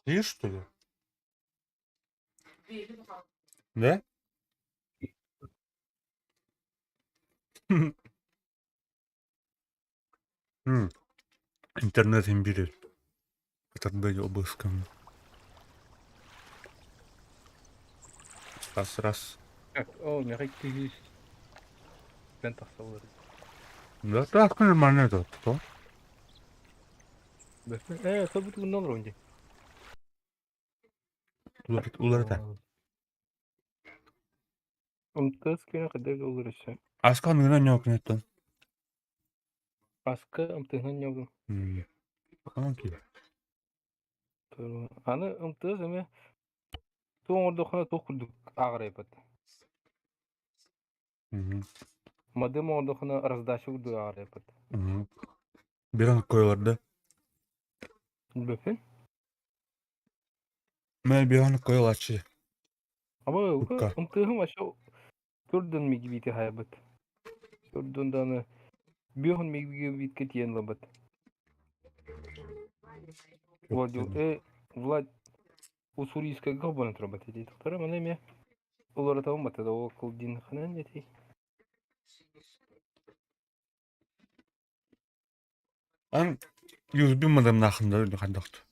Ты что ли? Да? Интернет имбирь. Кытарбай обыскам. Раз раз. О, миэхэ 200 тэн тахсаллар. Да так нормально это то. Э, собутугунна олорон дии. Уларыта. МТС күнэ хайдах олорор өссө? Аска ныгына ньоокунеттан. Аска МТС-нан ньоогун. Окей. Аны МТС эмэ туох оҥордоххуна туох курдук ааҕарайбат. Модем оҥордоххуна раздача курдук ааҕарайбат. Беран койларда. Билбэппин. Мэ биан койлачы. Аба МТС-ым вообще Турдун мигибити хайабыт. Турдун даны биохун мигибитке тиен лабыт. Владил, Влад Уссурийскайга холбонон турабат эти тохтора маны эме уларатабын баттада ол кылдин ханан эти. Ан USB мадамнаахында хандахт.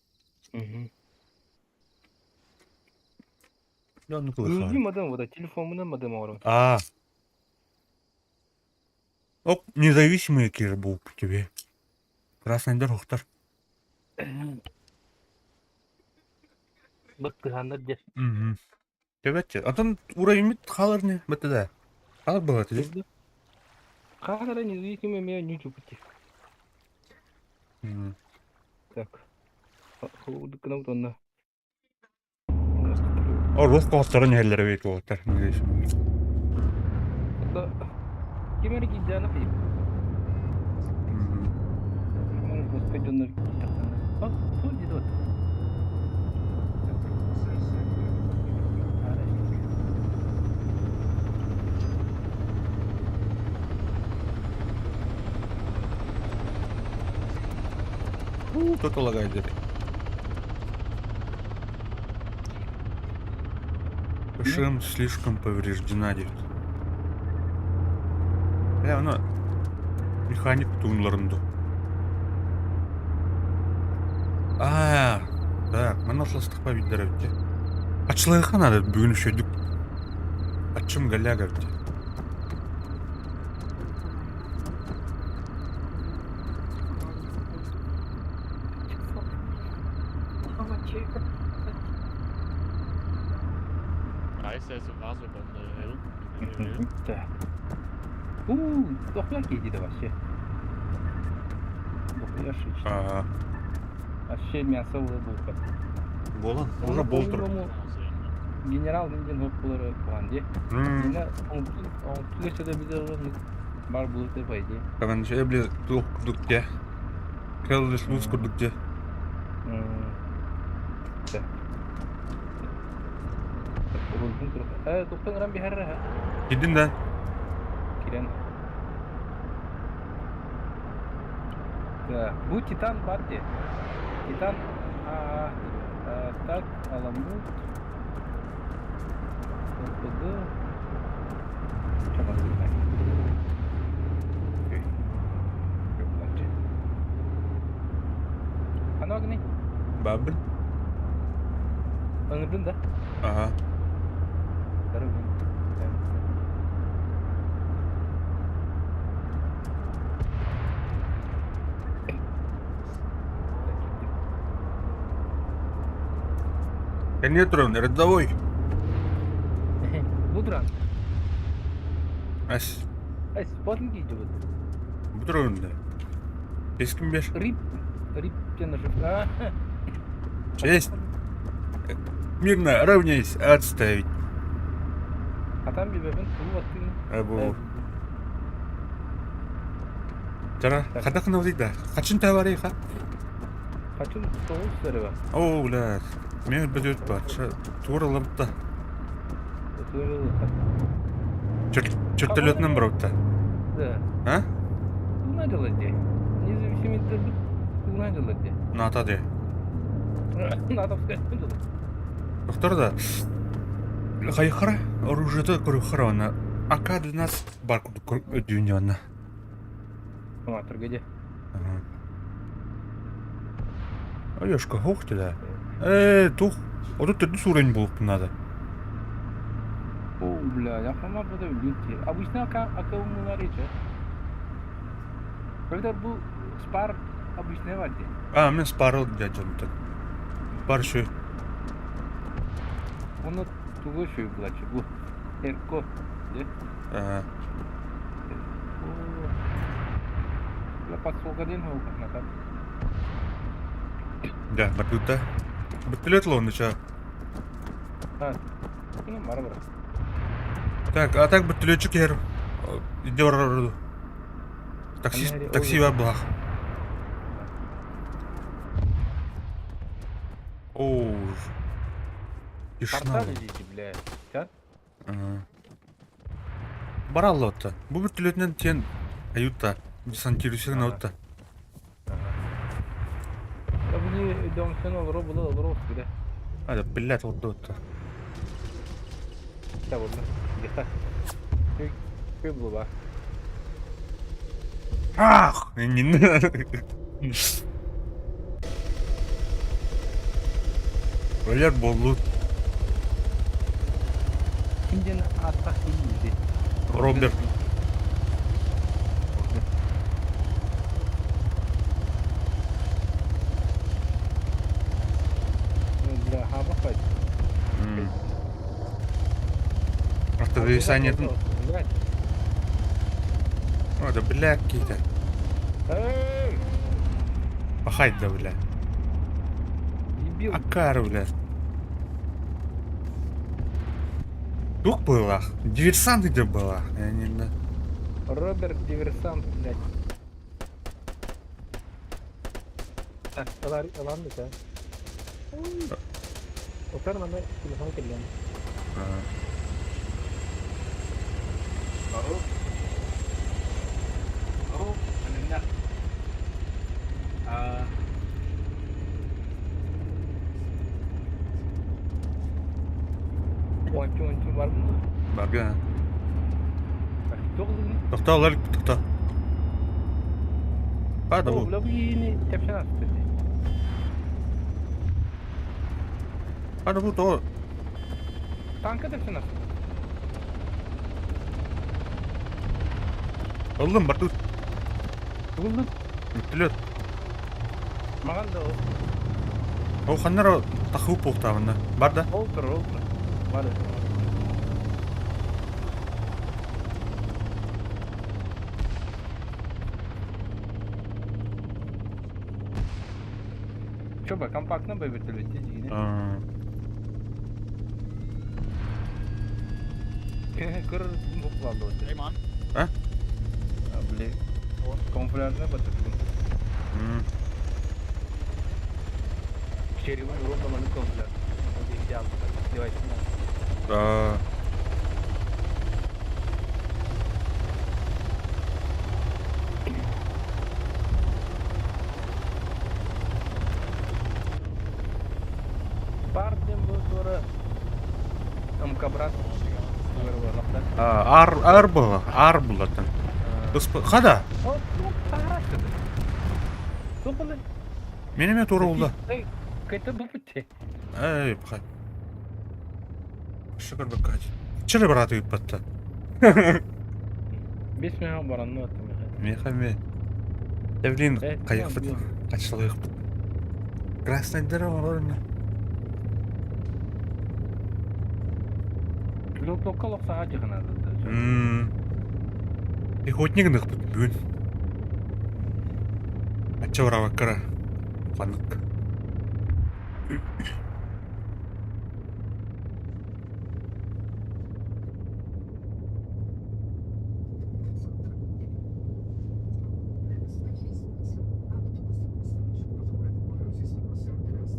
USB модем вот телефонунан модем оҥорон. А. Оп, независимый кир был тебе. Красный дорохтар. Быттыһаннар дьэ. Төбөтчө. Атын уровень хаалар не бытыда. Хаалар была ти. Хаалара независимый эмиэ ньучупути. Так. Холодуккунабыт онно. Оруос коһотторон иһэллэр эбит уолаттар независимый. Ким эрэ киирдэҕинэ хайып. Жесткой дьоннор киирдэхтэринэ. Туох диэтэ вот. Тут лагает где-то. ПШМ слишком повреждена, дейді. Бля, аны механик туунларынды. А, так, манна охластықпа биддер өтте. Ачлыға надо бүгін үшөдік. Ачым галяга өтте. Так. У, дохуя киһи вообще. Дохуя шичти. Ага. Вообще мясо было булка. Болан, уже болтур. Генерал диэн хоп булар куһаан дии. Мина оҥтуга сөдө билэр бар булута по идее. Короче, бля, туох курдук дьэ. Кэллис луус курдук дьэ. Тухтан ыран биһэрэ Кидин да? Кирен. Бу Титан бар де. Титан так Аламут ЛПГ Аны Бабын. Ыҥырдын да? Ага. Кэнниэ туран, рядовой. Бу туран. Ас. Ас, спотын кийдибит. Бу туран да. Эским бер. Рип, рип диэн. Честь! Мирно равняйсь, отставить. Хатан билбэппин тугу баттыгын? Э, бу. Тара, хата кынабытый да? Хачин таварый ха? Хачин тоҕус сырыба. О, бля, мен бөдөт бар. Тура лабытта. Чертолетынан барабытта. Да. А? Туна делать де. Независимый туна делать де. Ната де. Натовская делать. Доктор да. Хайхара оружиета көрүхара она. АК-12 бар дүйнө Тургеде. Алешка, ох ты да. Э, тух. Вот тут төрдүс уровень буолуп надо. О, бля, я хама буду люди. Обычно ака ака умулар иче. Когда бу спар обычный варди. А, мен спарыл дядям-то. Бар şu. Оны тугу шүй булачы бу. Эрко. Де? Бля, подсолга ден хоу Да, бардута. Бөттүлөт лону ча. А, ну, бар бар. Так, а так бөттүлөчүк ер. Иде бар. Такси, такси бар булах. О, тишина. Бля. Баралла отта. Бу бөттүлөтүнэн тен аюта. Десантируйсың отта. Да буни дом сен олоро була олоро бile. А, да, блядь, вот отта. Да вот. Где-то. Күй була. Ах! Не Өлер болду. Кинден аттах дейdi. Роберт. Бля, хаба хватит. Автовесание. О, да бля, какие-то. Пахать да, бля. Дебил. Акар, бля. Тух была. Диверсант где была? Я не знаю. Роберт диверсант, блядь. Так, ылан да. Отар мана телефон келген. Алло. Алло, анна. А. Ончу ончу бар mı? Барга. Тоғыз Тоқта, олар тоқта. Пада О, бу. бля, бу yeni tepşen attı. Пада бу то. Танка tepşen attı. Олым бар тут. Buldu. Бүттүлөт. Маған да О, ханнар таху пухтавына. Бар да? Олтыр, олтыр. Бар. Че бы, компактно бы вертолете, дигини. Кыр буклалды. Hey man. А? Бля. Камуфляжная батарейка. Черевой ровно маленький камуфляж. Да. Партия был МК брат. Ар ар была, ар была там. Хада. Менеме тура oldu. Кайта бу битте. Эй, пахай. Шүкір бір качы. Чыры брат үйіп батты. 5 миллион баранны аттым. Меха ме. Да блин, кайықпыт. Качылыйықпыт. Красный дыра орны. Лотокка лоқсаға жығынады. Пехотник нықпыт бүгін. Ача барабаккара. Қанық.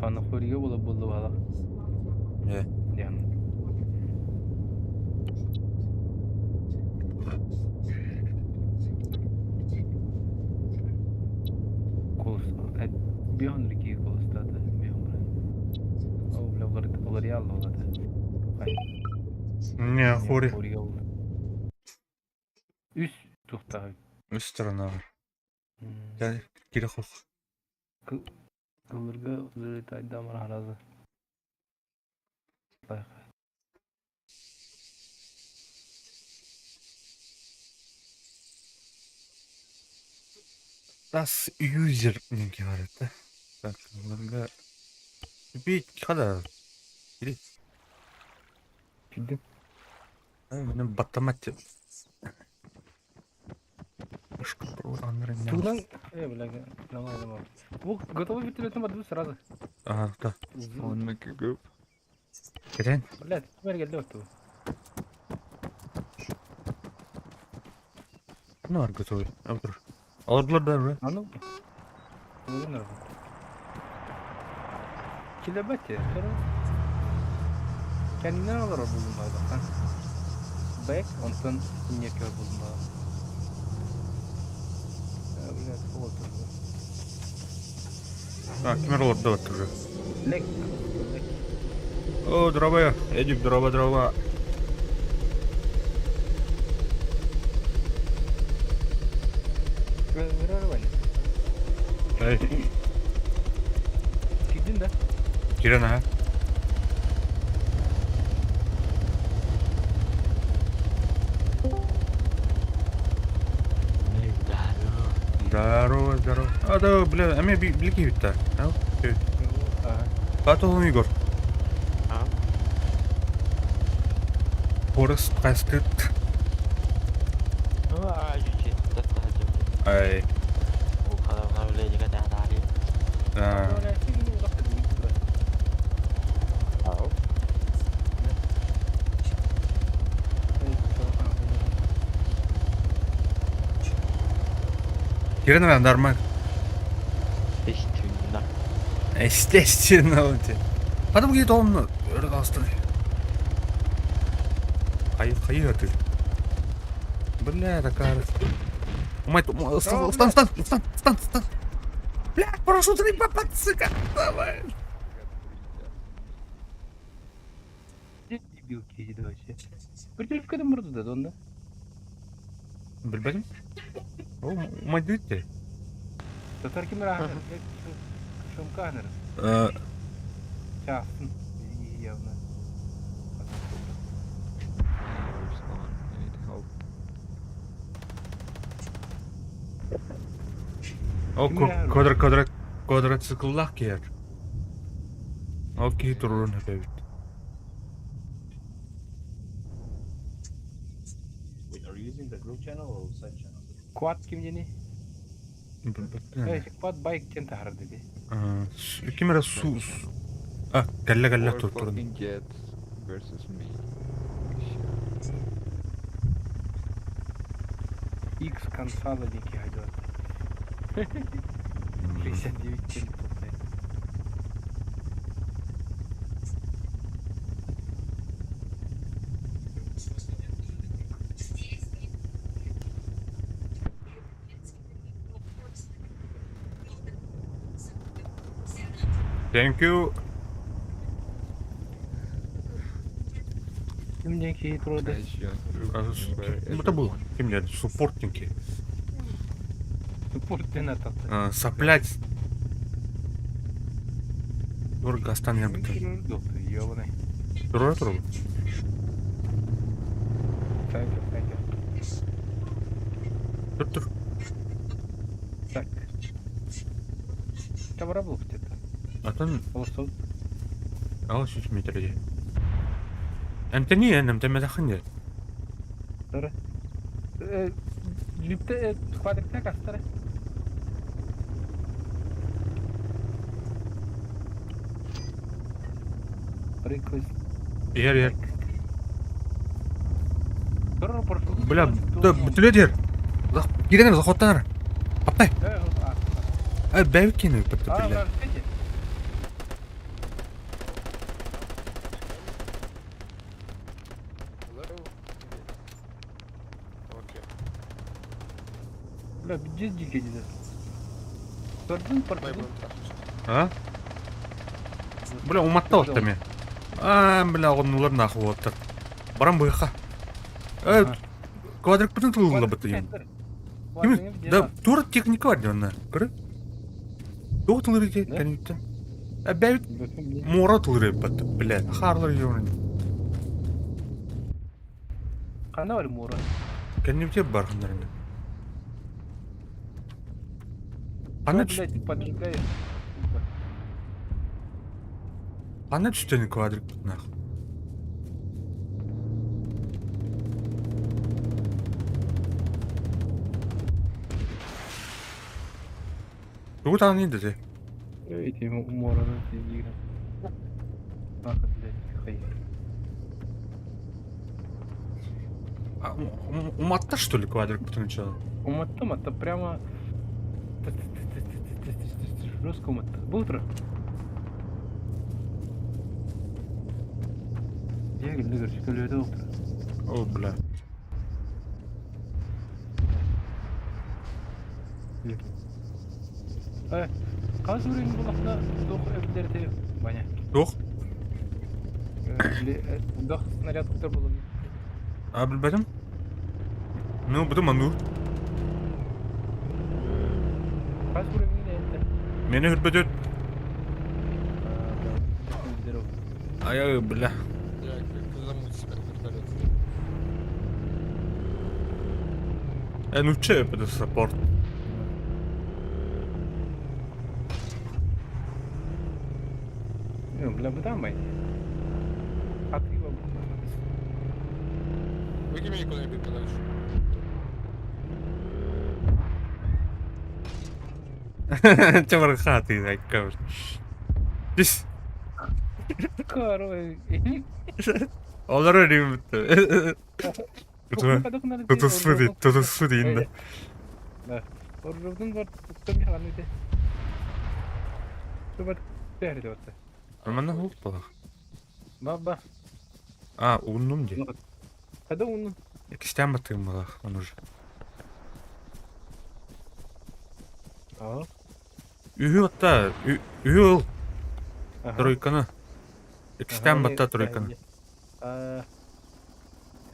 Аны хорье була булду бала. Э. Диэн. Кулус. Бион рики кулустата. Бион брат. О, бля, уларыялла олата. Не, хори. Хорье oldu. Үс тухтаҕа. Үс сторона. Я кире хох. Кылырга узырытайдамар харазы. Das user нинки бар это. Так, ларга. Бит хада. Или Кидин. мен баттамат. Тугунан бля, нормально, нормально. Бу готовый вертолетом барду сразу. Ага, да. Someone make a group. Кирен. Блядь, теперь geldi отту. Ну, ар готовый. Абдур. Алардылар да, бре. А ну. Ну, нормально. Килебете, sonra Kendinden alır buldum bana bak. Back, ondan inyek buldum bana. Ya блядь, oldu. А, кимер оларды вот уже. Лек. Лек. О, дрова. Эдик, дрова, дрова. Эй, Кидин да? Кирен, ага. Здорово, здорово. А, да, бля, а мне блики ведь-то. А, Ага. Потом Игорь. А? Форест кастыт. Ай. А, Кирен, наверное, нормально. Естественно. Естественно, он тебе. Потом где-то он рыгался. Хай, хай, ты. Бля, такая. Мать, встань, встань, встань, встань, встань. Бля, прошу ты попасть, сука. Давай. Дебил киди вообще. Вертолетка да морду да, он да? Билбедим. О, мать дүйте. Татар ким рахар? Шумканер. Часын. Явно. Respawn. I need help. О, квадра, квадра, квадроцикллах киер. Окей, турун хэбит. Wait, are you using the group channel or side channel? Quad ким дени? Quad bike тен тахар деди. Кимера су. А, калла калла Four тур турун. fucking jets versus me. Shit. X консала дики хайдуат. 69 тен блядь. Thank you. Ким дики турды? Guys, join group. Where Это был. everyone. Ким деді? Суппортинги. Суппорт тен ататы. Соплять. Тур гастан я бит. Ёбаный. Тур тур. Thank you, thank you. Тур тур. Так. Табара был где-то. Атын Голосов. ал 3 метрде. Антони, энем темедахын дед. Тары. Липте квадрикта кастары. Иһэр иһэр. Бля, да бүтүлэ иһэр. Киирэн эрэ, заходтан эрэ. Аптай. Э, бэйбит киинэ ыппыт бля. Окей. Бля, где дикий где? Пардон, Дай пардон. будем трахаться. А? Бля, уматта отта мен. А, бля, оҕоннулар нахуй уоттар. Баран быһыха. Э, квадрик бүтүн тылылла бытыйым. Ким? Да, тура техника бар дьонна. Көрө. Туох тылыр ити Да? кэнниттэн. Э, бэйбит муора тылыр эбит, бля. Хаарлар йонун. Ханна бар муора? Кэннибитигэр бар ханнарында. Ханна Ну, блядь, поджигаешь. Ханна түстэни квадрик нах. Тугу таҕын дете? Эти муораны тиийгин. Ах, блядь, хай. Уматта что ли квадрик поначалу? Уматта, уматта, прямо... Жестко уматта. Быстро. Я говорю, короче, это утро. О, бля. Хас уровень булахна туох эбилэрти Ваня. Туох? Дох снаряд уктар булан. А, билбэтим. Ну, буду манур. Хас уровень это? Мени үрбөтөт. Ай, бля. Я как замут себя вертолет. Э, ну че это саппорт? Ну, бля, бытамай. А ты его... Выкинь меня куда-нибудь подальше. Чабархаты, айккабыр. Дис. Корой. Олар өрүм бітті. Тутусфы тутусфы дейін да. Да. Оржовдун бар туттан бихаган үте. Тубат бәрі отты. Манна хук балах. Баба. А, ууннум ди. Када уну? Кистен батыгым балах, он уже. А. Үһү отта, үһү ыл. Тройканы. Иккистэн батта тройканы. А.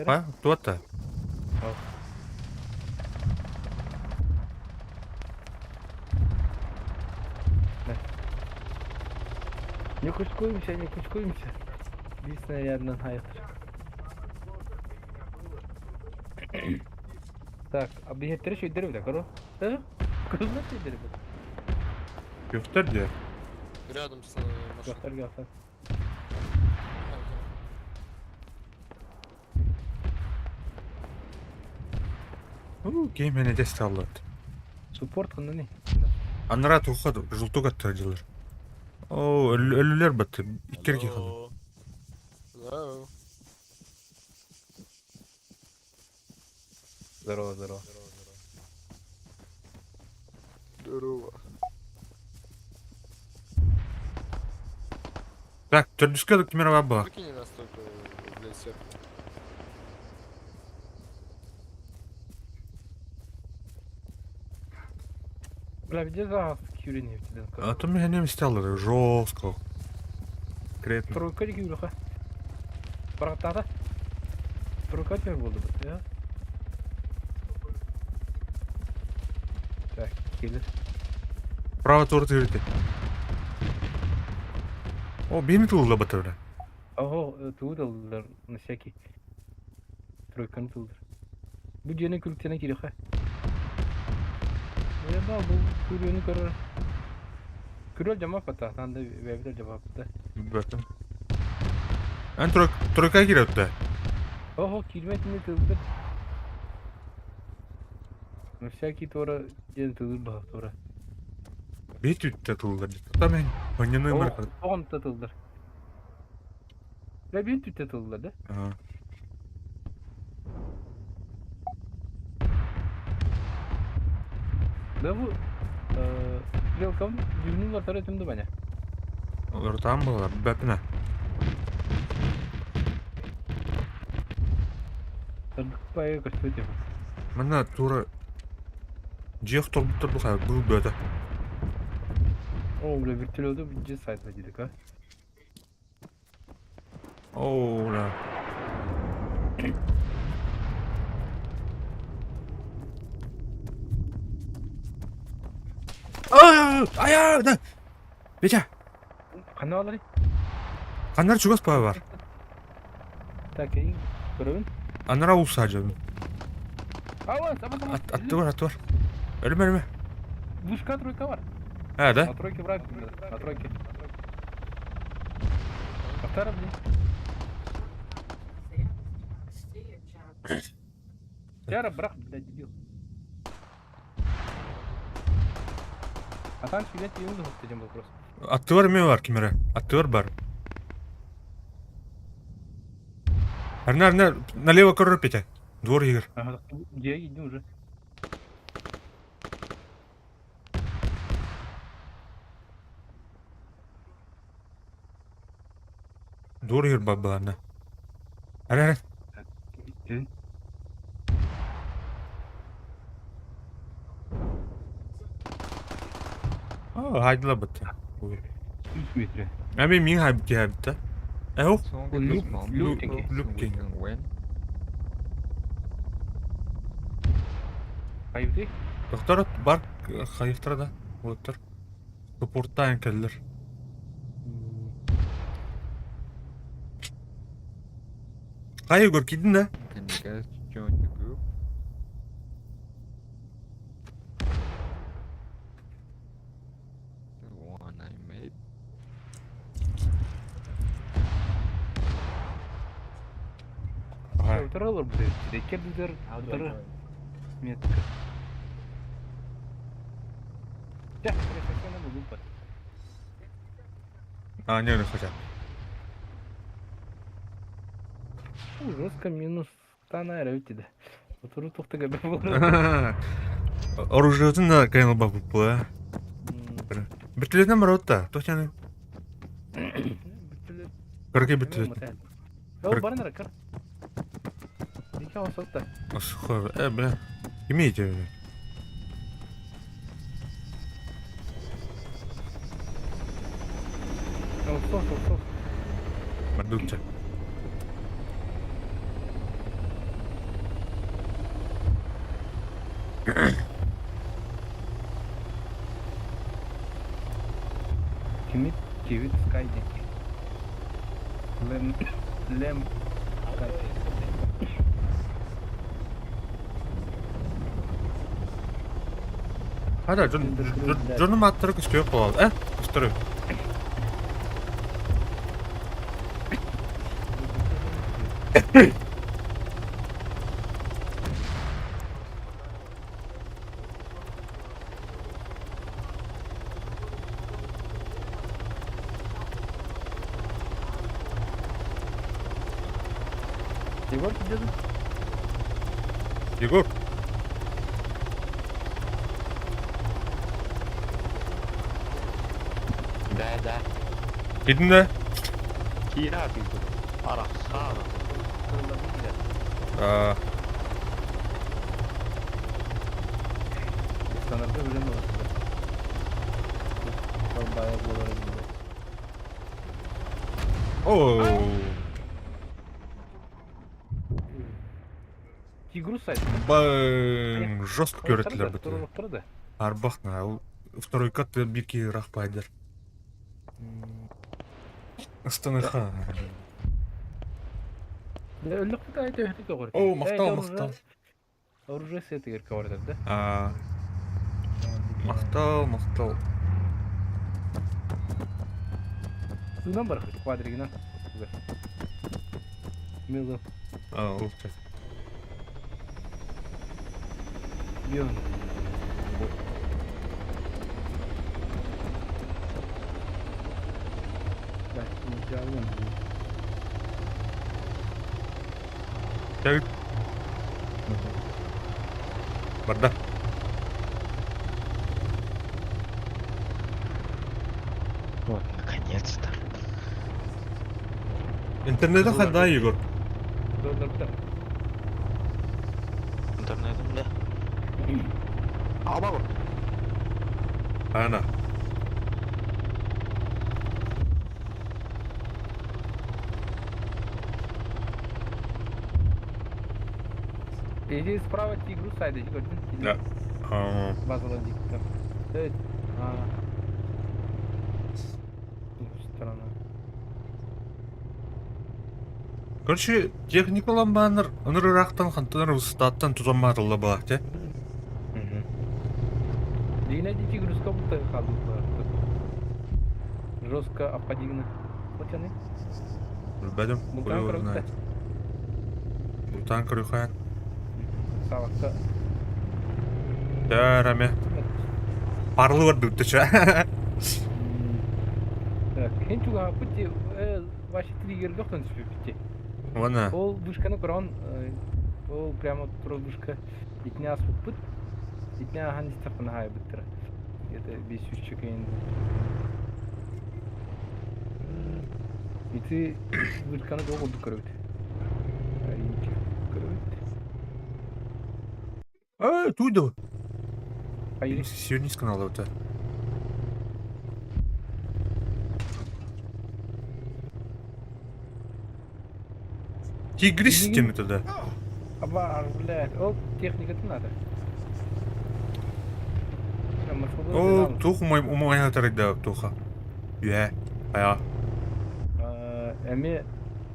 А, туатта. Не кучкуемся, не кучкуемся. Биир снарядынан хайытыр. Так, а биһиэттэрэ сүйдэр эбитэ, көрө. Э? Кырыллар сүйдэр эбит. Юктар диye. Рядом с машиной. Göster göster. Уу, геймене дес аллат. Суппорт ханна не? Аннара тухад жултук аттырдылар. О, өлүлөр батты. Иккерге калды. Hello. Здорово, здорово. Здорово. Так, төрдүскө кимер бар ба? Выкини нас только, блядь, сверху. Бля, где за кюрени в тебе? А то меня не стало жестко. Крепко. Тройка кюрха. Братата. Тройка теперь буду, я. Так, киллер. Право тур тырты. О, бими тулла батырда. Ого, туудаллар на всякий. Тройканы тулдар. Бу дьиэни күлүктэнэ кириэхэ. Уйабаа бу күрүөнү көрөр. Күрүөл дьамааппата, таанда бэйэбитэр дьамааппата. Бөтөн. Эн тройка киирэтте. Ого, киирбэт ини тылбыт. На всякий туора диэн тылыр баҕа туора. Бит үтте тулла. Та мен. Онны О, мөр. оҕонто тылдар. Бля, bir tütte tıldılar да? Ага. Да бу стрелкам дюрнун бар түмді баня. Олар там было, бәпіне. Сырдык байы көстү тема. Мына тура жиэх торбуттар бу хай был бөтө. О, бля, вертолеты же сайт водили, а? О, бля. Ая, да. Петя, Қана алар? Анар чугас па бар. Так, ей, көрөбүн. Анара улса жабын. Ава, саба саба. Атты бар, атты бар. Өлме, өлме. Вышка тройка бар. А, да? На тройке враг, на тройке. Повтора, блин. Тяра, брах, блядь, дебил. А там сидеть и умный этим вопрос. Атты бар ме бар кимере? Атты бар бар. Арна, арна, налево көрөр Петя. Двор егер. Ага, где иди уже. Двор егер бар баларна. Ара, ара. Э? А, хайдыла бытты. 3 метре. Әме мин хайбыт хайбыт. Эу, Someone get this Люк- bomb люк- so we люкинг. can win. Хайбыты? Доктор бар хайыктар да. Болоттар. Суппорттан келдер. Кайы көр кидин да? Can you guys join the group? The one I made. Ага. Утыралар бу Кебдер How do I утыры join? метка. Я, рефлексияны бу А, не, не хотят. Жестко минус тана да. Утыры тухтыга бер булыр. Оружиетын да кайнал бак була. Битилетен бар отта. Тохтяны. Кыргы битилет. О, барынар кыр. Дикә осотта. Асхо, бля. Имейте. Осот, осот. Мардукча. Кимит кивит скайдики. Лем лем How do I accept the invite? Хада, жон жону маттыры көстөй кол. Көстөрү. Егор где-то? Егор. Да, да. Кидин да? Кира ты. Арахсана. А, Стандарты билем бар. Бая болар. О. Тигру сайт. Бang, жестко көрөтүлөр бит. Турды. Арбах на ол второй кат бирки рахпайдер. Астанаха. О, мактал, мактал. Оружие сетигер кавардыр да. А, мактал, мактал. Судан бар квадригина. Мило. А, лучше. Бион. Так, Чэ, Барда. Вот, наконец-то. Интернети ханна Егор? Дордорбута. Интернетом, да. Аба Ана. Иди справа тигру сайда көрдүн? Да. Аа. Базала дикта. Evet. А. Сторона. Короче, техникалан бааннар ыныр ыраахтан хантан ыстааттан тутан маатылла баах те. Дигинэ ди тигруска будто хаду Жестко обходигна. Вот они. Билбэтим. Бултаан Хуй его көрөбүт знает. Бултаан көрүөхээн. Савакка. Дээрэмэ. Парлы бар дүттүчэ. Так, хин чуга пути ваши триггер гохтон түспүт. Уонна Ол вышканы көрөн, ол прямо тура вышка итне аспыппыт. Итне ахан истеппин хайбыттыр. Где-то 500 чекейин. Ити вышканы долгу көрөбүт. Аринчик көрөбүт. Э, туйду. Айы. Сионист каналы это. Тигрис Или- тем тогда. Аба, блядь, ол техникатын надо. О, тух мой умой тарыгда туха. Юэ. Ая. Эми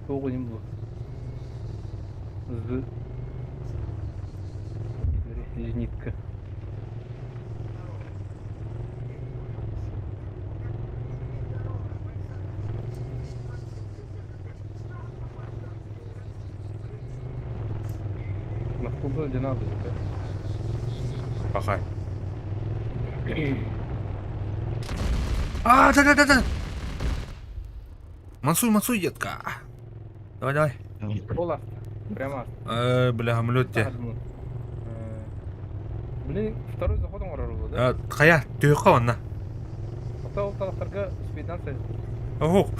тоғыз бұл. З. Зенитка. Мақұлды жана біздікі. Пахай. А, да, да, да, да. Мансуй, мансуй, детка. Давай, давай. Ол асты. Прямо асты. Бля, самолет те. Блин, второй заход оңғарар болды, да? Хая, түйөккө онна. Ата ол талақтарға успейдан сайын. Ох,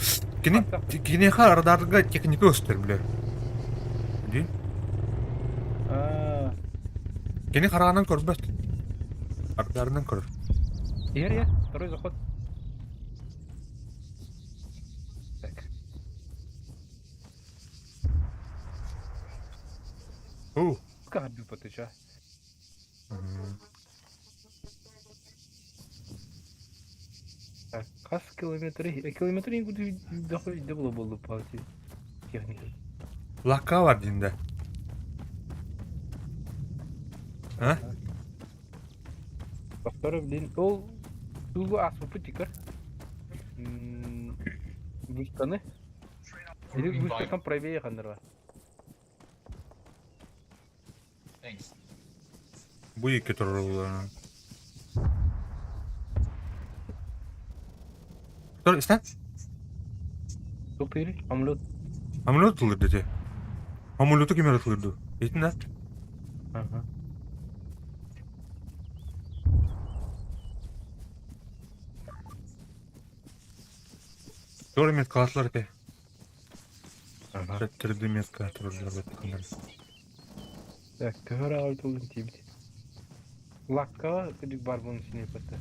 кини кинеха радарга техника өстөр, бля. Ди? А, Кини хараанан көрбөт. Радарынан көрөр. Егер, я, второй заход. Так. У. Как потыча? Так, хас километры, километры буду доходить до было было по технике. Лакка бар динде. А? Повторю, блин, ол тугу асу путикер. Вышканы. Или вышкадан правее хандарва. Thanks. Бу екі турулар. Тур, истен? Тоқтайры, амлет. Амулет тылыр дети. Амулету кемер тылырды. Ейтін да? Ага. Тур мет каласлар те. Ага. Түрді метка турулар беттіңдер. Так, төхөр ағал толын тибит. Лакка күдік бар бұның сине патта.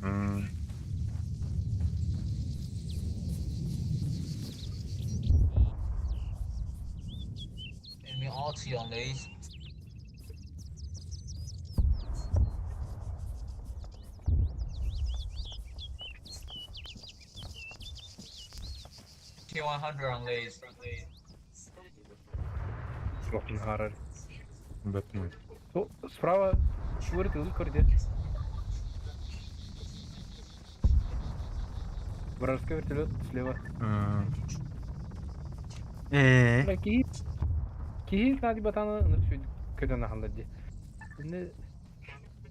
Enemy RT on these. T100 on these. Жоқын харар. Беттің. Справа көрді, ұл көрді. Вражеский вертолет слева. Э. Кихи кихи нади батаны көдөн ахалдар ди. Şimdi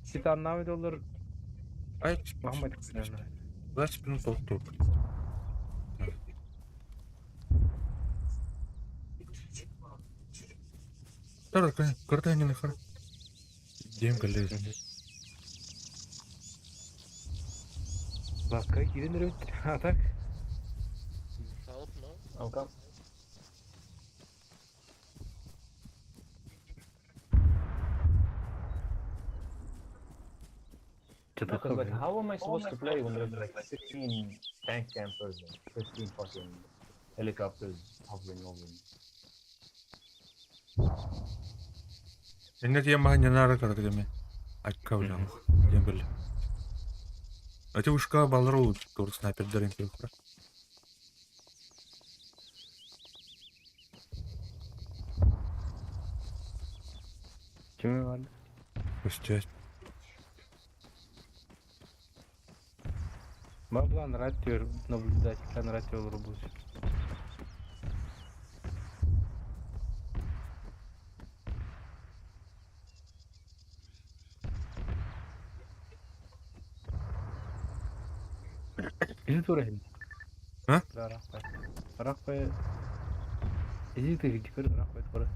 Титан доллар Ай, Махмад. 20 минут толк. Тар кырта эннин хар. Диэм кэллэ. Ласка киирэн эрэбит. А так? Help, no? Алкам. Because like, how am I supposed to play when there's like 16 tank campers and 15 fucking helicopters hovering over me? Инне тиэн баһан ньанаара кыракы дeme. Акка бля. Диэн кэллэ. Эти ушка баллар ол тур снайпердерин кырыктар. Кими бар? Көстөөт. Баблан радио наблюдатель радио олорбут. Иди тура хин. А? Рахпай. Рахпай. Иди ты иди көр рахпай тура.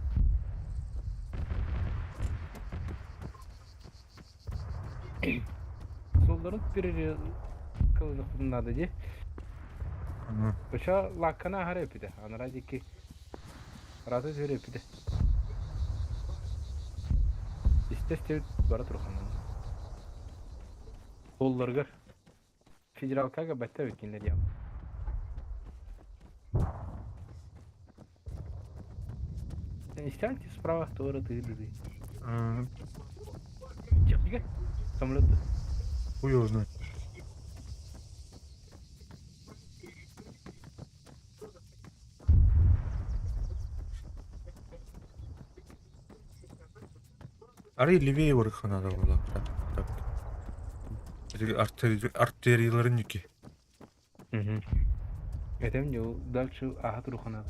Солдарын бир кылынады ди. Оша лаккана хара эпиде. Анара дики. Раты сөре эпиде. Истестебит бара турханан. Долларгар. Федералкага бәттә бит я. Истяньте справа тура ты ты. Чепиге. Самолет. Хуй его знает. Арый левее барыха надо было. Так, так. Артерияларын юки. Угу. Это мне дальше ага турхана.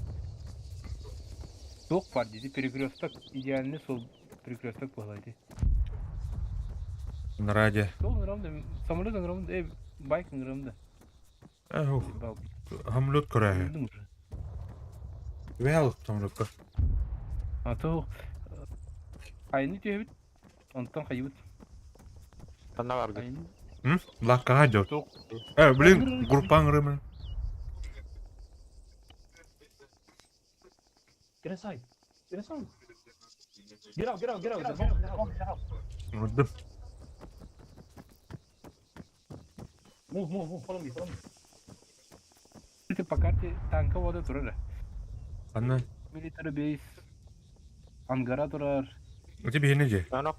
Туох бар диди перекресток идеальный сол перекресток буолай На радио. Сол ыңырам самолет ыңырам э байк ыңырам да. Эх, самолет көрәһе. Вел самолетка. А то айны түһэбит онтон хайыбыт. Ханна барды. Айны Лаккаға идет. Туох. Э, блин, группаң ырымын. Get inside. Get inside. Get out, get out, get out. There's a bomb in the house. Ырдым. Move, move, move. Follow me, follow me. Ты по карте танка вода турар. Анна. Military base. Ангара турар. У тебя не же. Анок.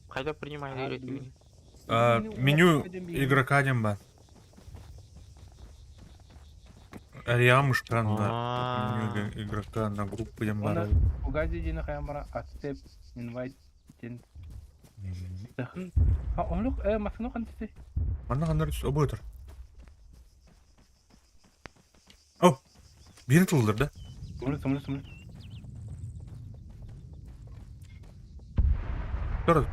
Хайда принимай или Меню игрока дем бар. Ариамушка на меню игрока на группу дем бар. Угази дин хаямара accept invite дин. Дахын. А онлук э масыны кантты. Манна ханнар обойтор. О! Бирин тылдыр да? Самолет, самолет, самолет. Тур.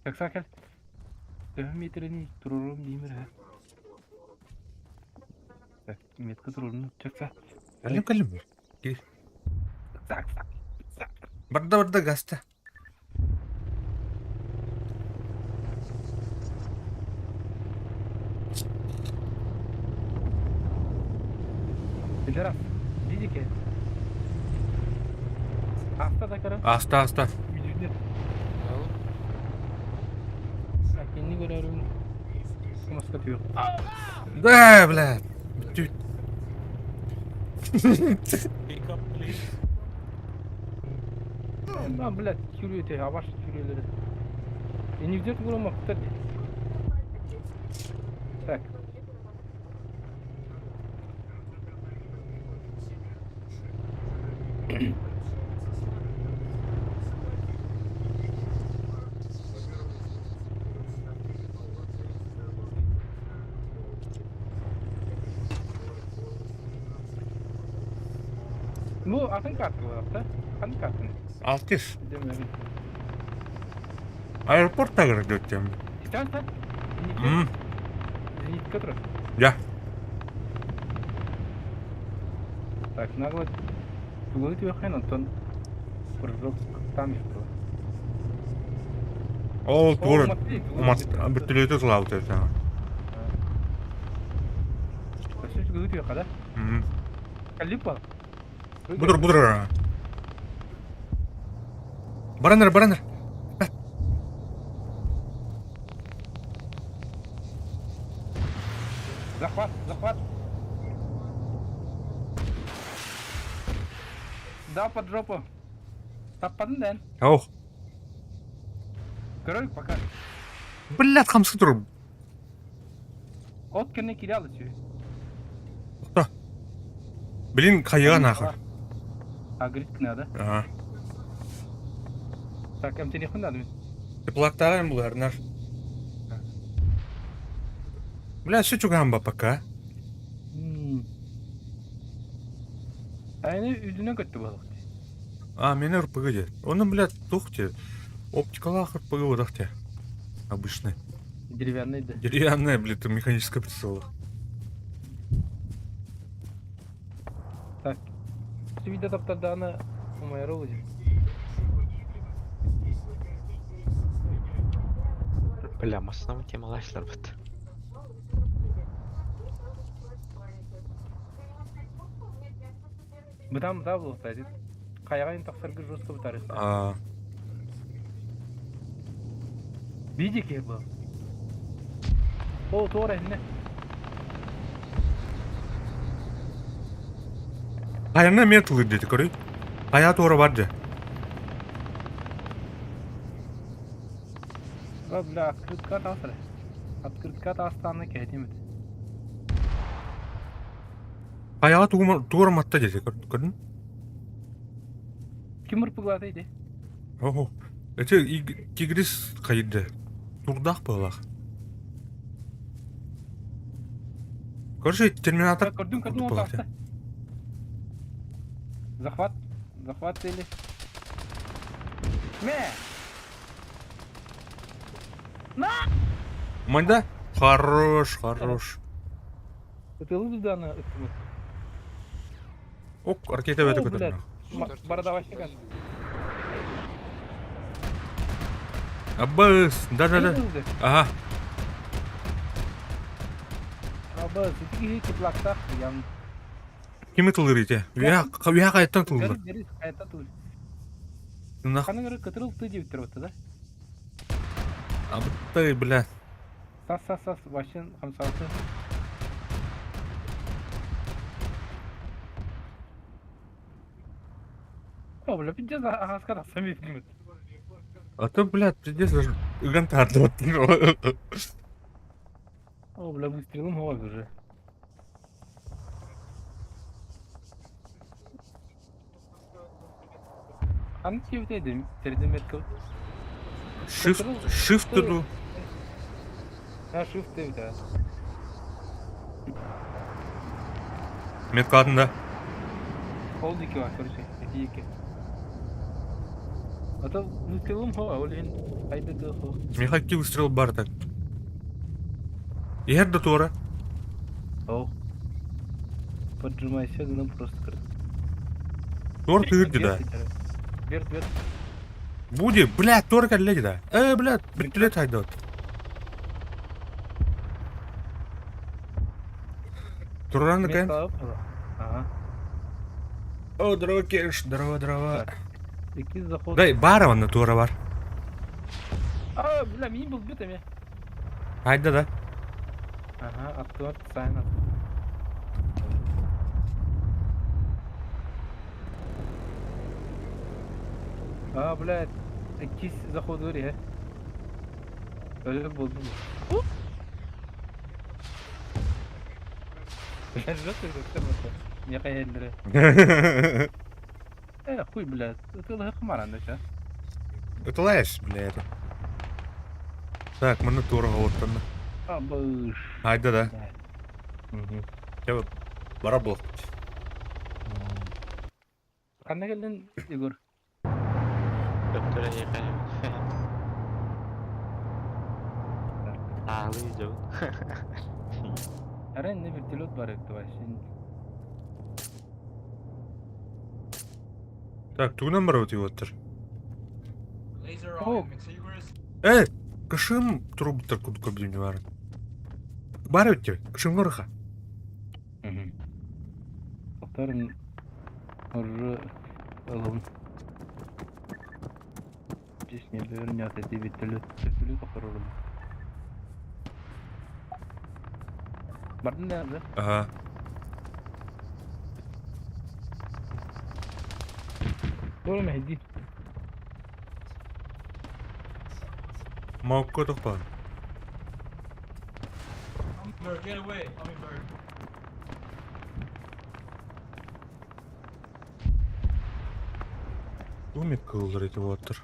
Так сакел. Төһө метрени турурум деймер ха. Так, метка турурум чакса. Калым калым. Так, так. Так. Барда барда гаста. Пидорас, видите? Аста да кара. Аста аста. Үйдүнер. Well, Кенни көрөрүм. Маска түйөк. Да, бля. Бүтү. Pick up, please. Lan блядь, кюрөтө, абаш кюрөлөрү. Эни взять грома кстати. Так. Бу атын карта да? Кандай картаны? Алтис. Демем. Аэропорт тагыр өттем. Стан стан. М. Зенитка турар. Я. Так, нагло тугу түөххин, онтон прыжок там ехала. Ол тугу умат бүттүлүөтү тылаабыт этэ. Өссө тугу түөххэ да? Калипа. Будур, будур. Бараныр, бараныр. Захват, захват. Да, под жопу. Таппадын дэн. Ох. Көрөлүк пока. Блядь, хамсы тур. От кэннэ киирэ алычы. Охта. Блин, хайыга нахуй. А, говорит, надо. Ага. Так, эмтениэхпин надо мин. Теплактаҕа эн буларнар. Бля, все чугаан ба пока. Айны үрдүнэн көттө буолуох. А, меня РПГ де. Он, блядь, тух те. Оптикалах РПГ вот те. Обычный. Деревянный, да. Деревянная, блядь, механическая прицел. Так. Вида таптардана умайрол дим. Бля, массам темалашлар бит. Бытам быта буолуохта дит. Хайаҕа тахсаргы жестко бытарыс. А, Види киһи был. О, туора инне. Хайана метлы дети, көрүй. Хая туора бар де. О, бля, открытка тасыр. Открытка тастааны кэһэтим эт. Хаяға тугур матта дети, көрдің? Ким ырпыглата иди? Ого. Эти тигрис хайды. Турдах балах. Короче, терминатор. Көрдүм, көрдүм, ол таста. Захват. Захват или... Мэ! На! Манда? Хорош, хорош. Ытылы дуданы ыттымыз. Ок, ракета в эту блядь. Бардаващик. Аббас, да-да-да. Ага. Аббас, ити киплактах, ям. Кими тылыр ите? Уя кайттан тылыр. Кайттан тылыр. Ханыңыры кытырыл ты деп тұрыпты, да? Абытай, бля. Сас, сас, сас, башын хамсалты. О, бля, пиздец, ағасқа тақсам бепкімет. А то, бля, пиздец, даже ыган тарды. О, бля, выстрелом голову уже. Аны кебітеді, терден меткі. Shift, shift ду. Ha, shift деп да. Метка да. Ол екі бар, короче, эти екі. А то выстрелом хо, ол ен қайда хо. Мехаки выстрел бар так. Егер да тура. О. Поджимайся, ну просто круто. Тур тырды да. Верт, верт. Буди, бля, тур каллеги да. Бля, бітілет хайдат. Туран кайм. Ага. О, здорово, Кеш, здорово, здорово. Ики заход. Дай, бара на тура бар. А, бля, мин был битами. Хайда да. Ага, автомат сайн. А, блядь, икки заход ори, Öyle buldum. Блядь, жестко как Не хайдре. Хуй, блядь, это лохмар, анда ча. Это лаешь, бля, это. Так, мы на тура вот А, быш. Хайда да. Угу. Я бара был. Ханна келдин, Егор? Доктор не Аалы дьон. Арай иннэ вертолет бар эбит вообще. Так, тугунан барабыт уоттар? Laser О. on Tigris. Э, кышым турбуттар курдук көрбүтүм баар. Баар эбит тебе, кышымга ырыха. Повторим уже ылабын. Здесь не вернет эти вертолет. Вертолет повторим. Бардын да, да? Ага. Doğru mu hedi? Маукка тохпаан. Hummingbird, get away, hummingbird. Тумик кыллар эти уоттар.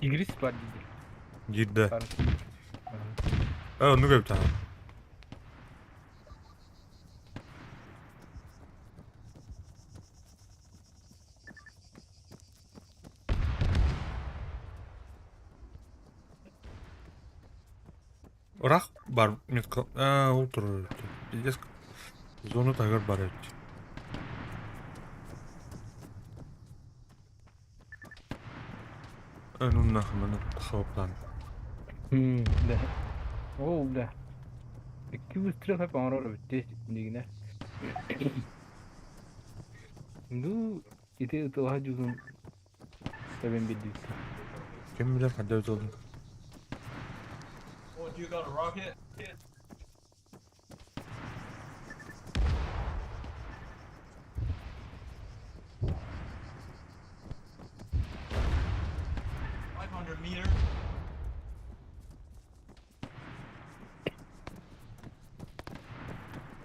Игрис бар dedi. Гидда. Бар. Э, ну как там? Рах бар, нет, а, утро. Пиздец. Зону тагыр бар эбит. Э, ну нахуй, маны хаваплан. Да. О, бля. Икки выстрел хап оҥорор эбит дигинэ. Ну, ити ытылаһа дьугун тэбэн билдибит. Ким билэр хадда өтөлдүм. Oh, do you got a rocket? 500 meter.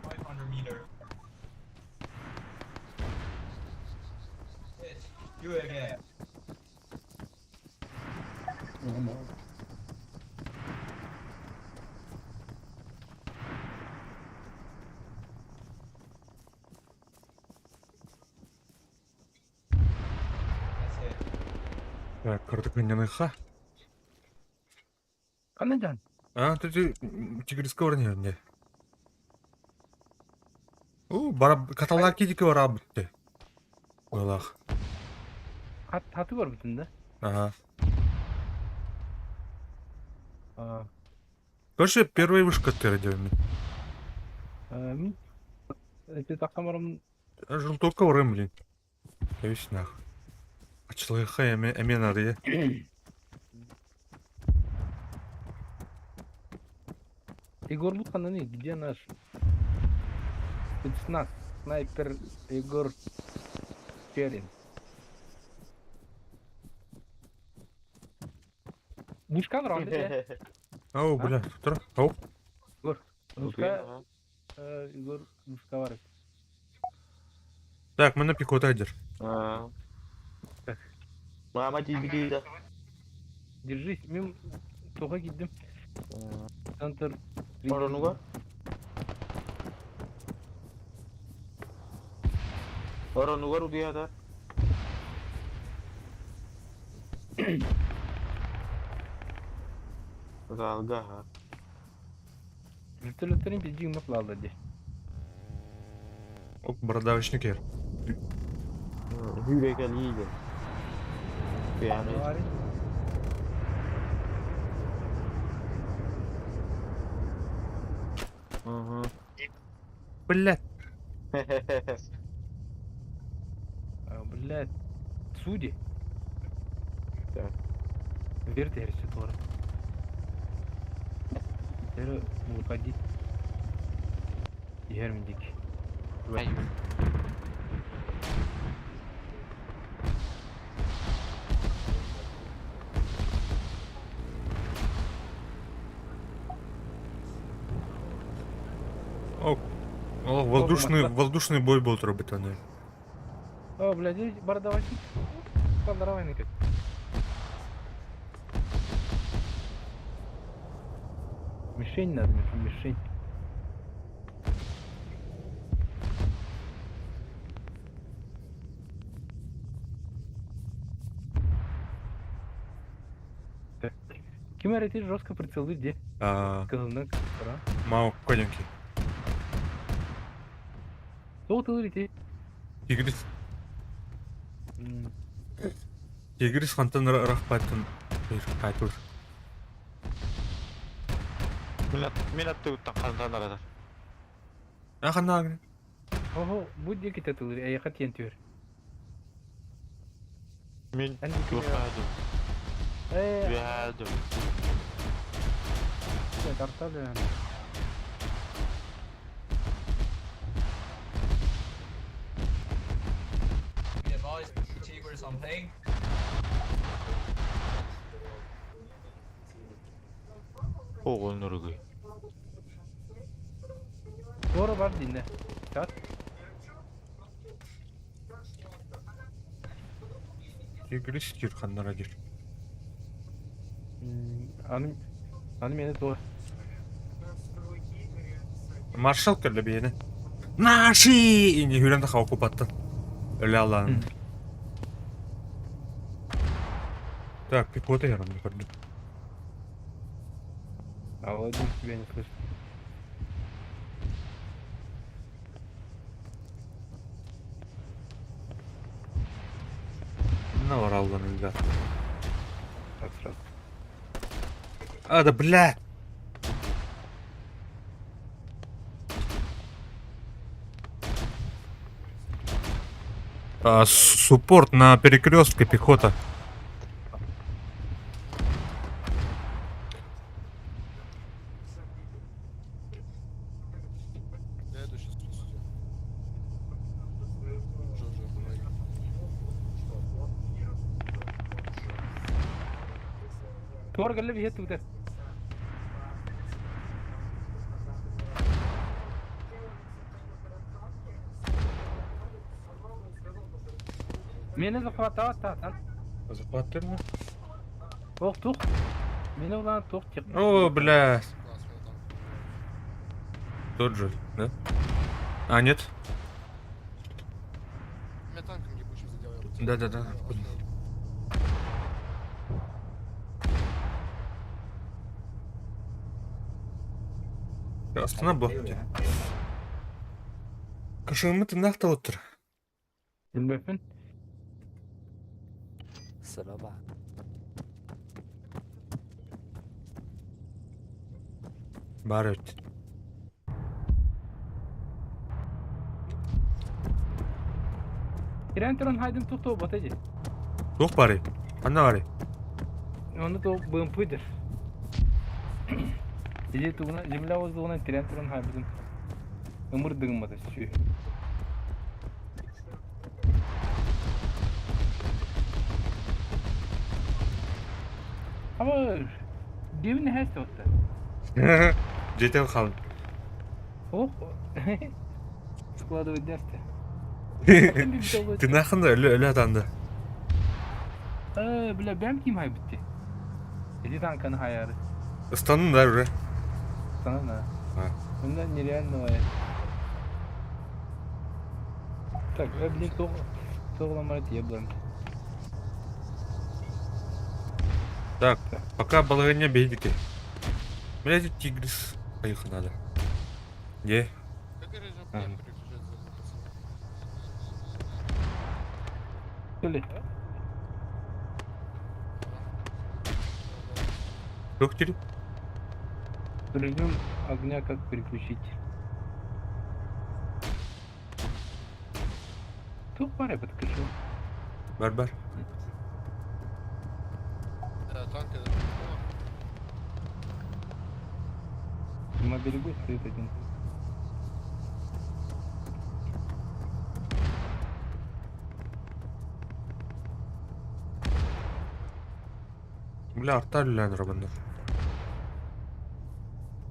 500 meter. Yes, do it again. That's it. Так, картаканьяныха. Ханна дьан? А, ты тигрического не. У, бараб, каталаки дики бараб битте. Аллах. Хаты бар бүтүн да? Ага. А, Короче, первая вышка ты родил. мин эти тахтамарым Желтока урым, блин. Кавись нах. Ачлыха эме эме надо. Егор Бутхананы, где наш спецназ? Снайпер Егор Черин. Бушкан ронды, Ау, бля, тура. Ау. Бушка, Егор Бушка бар. Так, мы на пехота идер. А. Так. Мама тебе Держись, мин тоға киттем. Центр. Оронуга? Оронугар утуйата. Залга. Вертолеттерин пизди маплалды де. Оп, бородавочник ер. Хүрекел ийген. Yani. Hı. Блядь. Блядь. Судьи. Так. Верте Арситора. Теперь выходить. Ермендик. О, о, воздушный, воздушный бой был робит они. О, блядь, бородавочник. Поздравляю, как. Мишень надо, мишень. Ким эрэ ити жестко прицелы де. Кыһылынан кыра. Мау коленки. Тоҕо тылыр ити? Тигрис. Тигрис хантан ырахпаттын кайтыр. Мин аттыбыттан хантан аратар. А ханна Оһо, бу диэки тылыр, эйэхэ тиэн түөр. Мин туохаадым. Үөһээдим. Тарталыан. Be advised, Tigris on ping. Оҕонноругуй. Doğru var dinle. Tat. Тигрис дир ханнара дир. Аны аны мени doğru. Маршал кэллэ биһиэнэ. Наши! Ини хүрэн да оккупаттан. Өлө аллаан. Так, пехота ярым көрдүм. А Владимир тебя не слышит. Ne var Allah'ın illa. Так сразу. А, да бля! А, суппорт на перекрестке пехота. Я иду сейчас спасу. Уже, уже, помоги. Doğru gelle bir hit tutar. Мени захватава татан. Захватили? Ох, тух. Мени улан тух тип. О, бля. Класс, меня там. Тот же, да? А, нет? Меня танком ебучим задел, я улетел. Да-да-да. Астана был. Кашымы тынақ отыр. Bilmepin. 死了吧？ Бар өт. Ирен туран хайдым тух то батажы. Туох бары? Анна бары? Оны то БМП'дир. Или тугуна земля воздугuna тирен туран хайдым. Ымыр дыгым бата сүй. Ama Devin has отта. Жетел қалын. Ох. Складывать дерсте. Тынақында өлі өлі атанды. Э, бля, бәм ким хай битти. Эти танканы хаяры. Ыстанын да уже. Sana на. А. Bunda нереально var. Так, я блин, тоқ тоғламар тие булам. Так, пока балагanya бейдики. Блядь, тигрис. Поехали надо. Где? Как режим Ага. огня переключать за пацаны? Söyle. Туох тири? Режим огня как переключить? Тух пара подключил. Бар бар. Да, танк это о, На берегу стоит один. Бля, арта үллән робандар.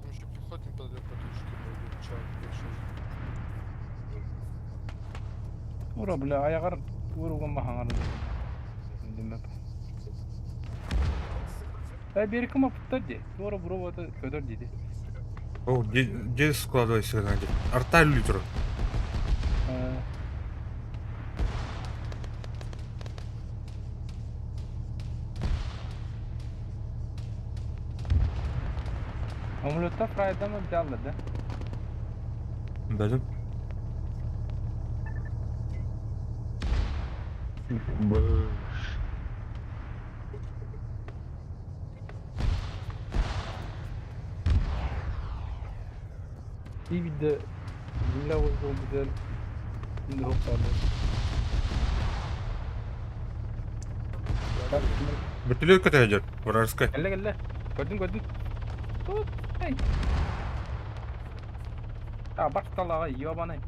Там еще пехота неподалеку от точки будет, чё, больше. Ура, бля, аяғар уруган махаңар. Демек. Э, бери кім апыттар де. Тура бұру баты көдір дейді. О, где, где складывайся надо? Арта үллі тұр. Э, Омлетта фрайдама взяла, да? Бәдім. И виде земля возле güzel. Şimdi hopparlı. Вертолет ката идет, вражеская. Кэллэ кэллэ. Көрдүм көрдүм. Тут. Эй. А, баш талаға, ебаный.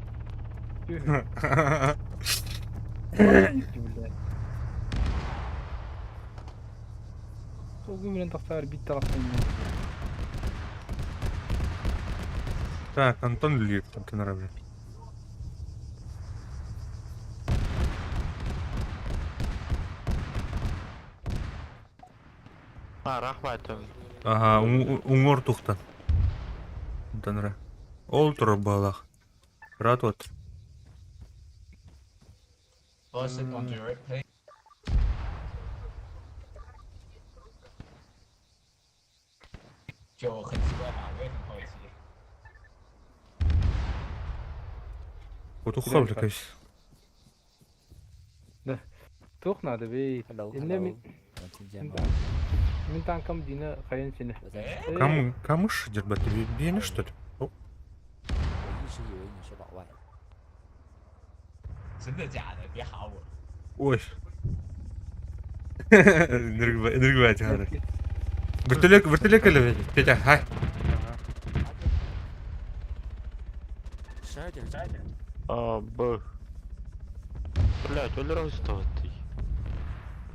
Сол күн тақсар бит талақтан. Так, Антон Львив, там ты нравится. А, рахмат. Ага, уңор тухтан. Антонра. Ол турар балах. Рад вот. First on direct play. 就很奇怪吧，我也很好奇。 Кутуха блекайс. Тух надо бей. Hello, Инне hello， мин 能听见吗？ мин танкам дина хайын сені. 我在哪？ Кому, камыш дербат, ты бьешь, что ли? Оп. 我一直以为你是老外。真的假的？别哈我！ Ой. Ныргбать, надо. Вертолет, вертолет или Петя, хай. 12点 А, Б. Блядь, өлөр ты.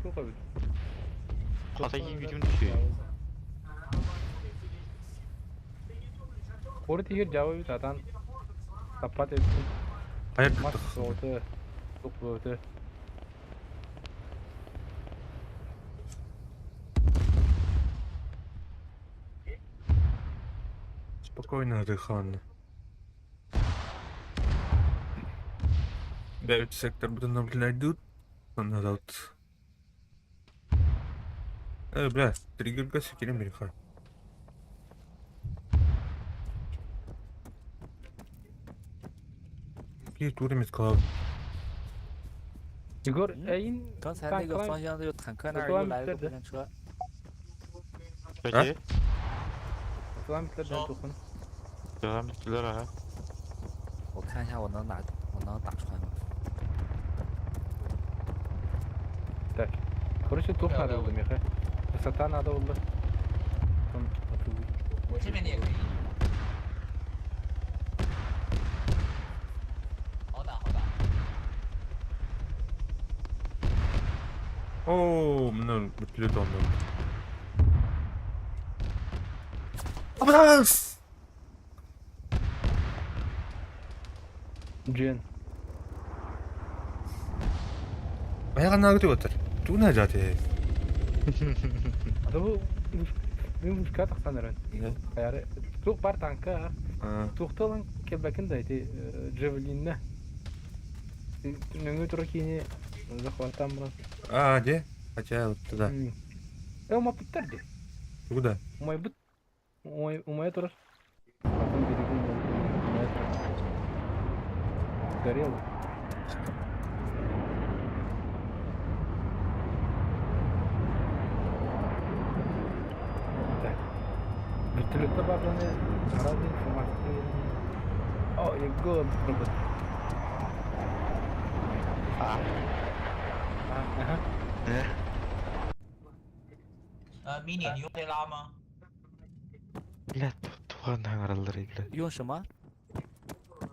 Тух абит. Хата ебидим түшүй. Қоры тегер жауап бит атан. Таппат еттім. Хайр, Мас соты. Тух өте. Спокойно, Рыхан. Девять сектор буду наблюдать тут. Народ. Бля, триггер секирим Рыхан. Какие туры сказал? Егор, әйін 刚才那个方向那个坦克那儿又来了个过山车， Peki. Километрден тухын. Devam ettiler ha. 我看一下我能打我能打穿吗？ Так. Короче, тух надо было, Миха. Высота надо было. Там атылды. 我这边你也可以。好打好打。 О, ну, вертолет он. Абрас! Джен. Аяға нагры отыр. Туна жаты. Ата бұл мен мушка тақсан өрін. Кайры тух бар танка. Тухталан кебекин да эти джавелинне. Нүңгө тура кийини захваттан брат. А, где? Хотя вот туда. Э, ума путтар де. Куда? Умай бут. Умай умай турар. Потом берегу умай турар. Сгорело. Так. Вертолетта бабланы разные информации. О, я голым робот. А. Ага. ，mini，你用黑拉吗？ Блядь, туған аңыралар блядь. 用什么？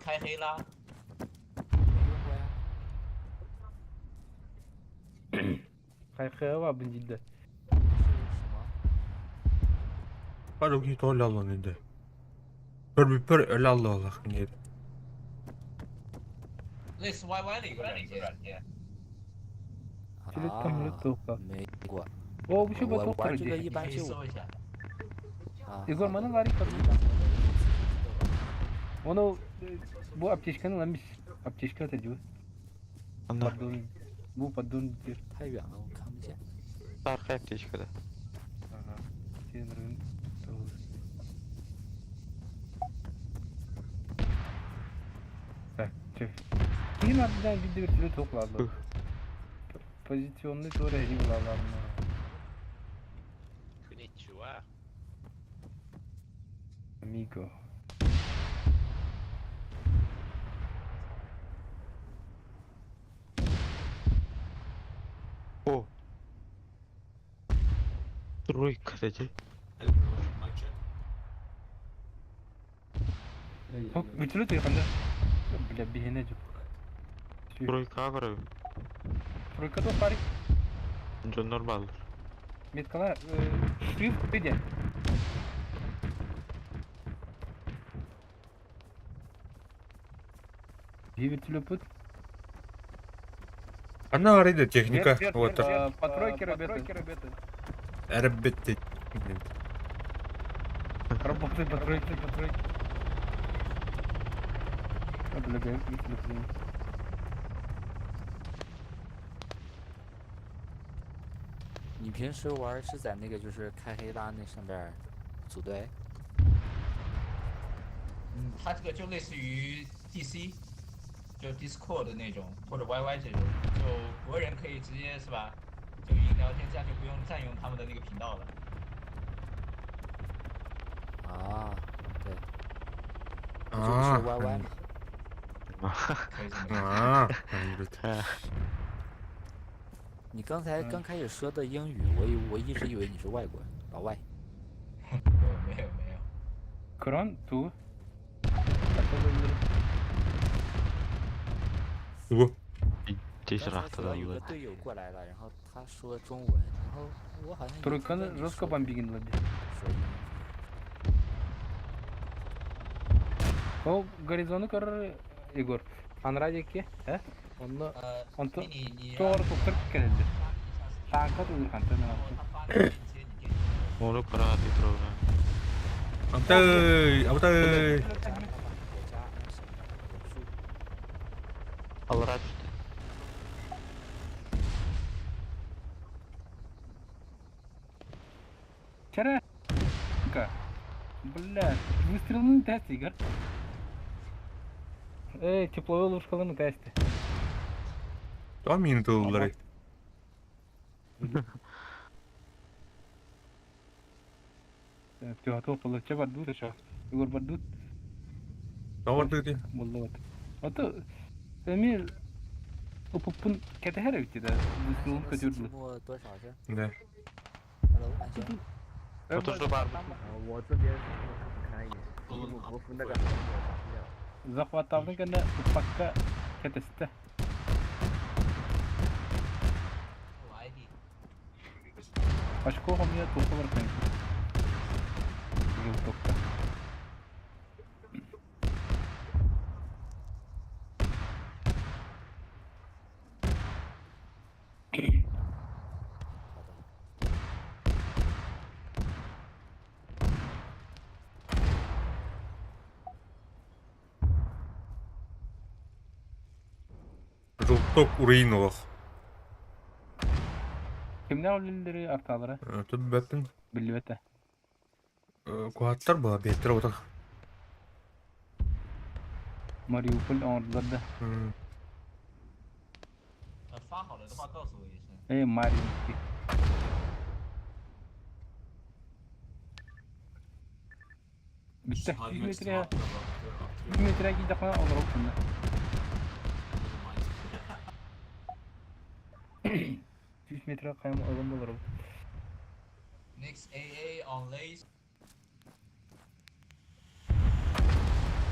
开黑拉。没用过呀。 Хайхава бандида. 是什么？ Пару то аллан енді. Пір бір өлі алла Аллах не. 类似 YY 的一个软件。啊，没过。 О, bu 我 şu 玩这个 батоктор 一你可般以就搜一下。啊。 Егор, 好的 мана ларик 我一般我 Onu bu аптечканы lan biz аптечка atacağız. Ана, Поддон. Bu поддон diyor. 太远了，我看不见。 арқа аптечкада. Ага. Сен рын. Ким ардынан видео вертолет тоқлады. Позиционный тура эри булаларына. Конnichiwa. Amigo. О! Тройка, дядя. Вертолет қанда? Бля, бігене жоқ. Тройка көрөбүн. Тройка то парик. Дьоннор бааллар. Меткала шрифт где? Вертолет пут. Она арыйда техника. Вот. По тройке работает. Әрбетте. Работает по тройке, по тройке. А, бля, вертолет. 你平时玩是在那个就是开黑拉那上边组队？嗯，它这个就类似于 DC，就 Discord 的那种，或者 YY 这种，就国人可以直接是吧？就语音聊天，这样就不用占用他们的那个频道了。啊，对，这不是 YY 吗？可以这么理解。啊，你刚才刚开始说的英语，我一直以为你是外国人，老外。没有没有。 Крон ту. 我。刚才主要有个队友过来了，然后他说中文，然后我好像也听 Тройканы 见你 жестко 说 бомбигин лади. 说英语。 Ол горизону көрөр Егор. Анрадики, э? Онно онто тоғыр тоқтыр келді. Танка тудыр канта мен аттым. Ону карааты турабын. Абтай, абтай. Аллара түштү. Чара. Бля, выстрелны тест, Игорь. Эй, тепловой лужкаларын тесті. Там мини тыллары. Тюхатыл кылыча бардут ошо. Егор бардут. Таварды ди. Болду. Ото эми упуппун кетехер битти да. Выстрелын көтөрдү. 积多少是？ Да. Hello，安心。我这边可以，我服那个。 Захваттавдын кэннэ уппакка кэтесте. 我 ID。 Очко хомия туха бар кэннэ. Желтокка. Желток Урейнов. Кимнер үлелери арталары? Түп бәттін. Билбете. Куаттар ба, беттер отыр. Мариуполь оңордулар да. 发好了的话告诉我一声。 Эй, Марьинский. Битте. 100 метре. 100 метре кийдакына олор болсун. 100 метре кайым алым болор. Next AA on lace.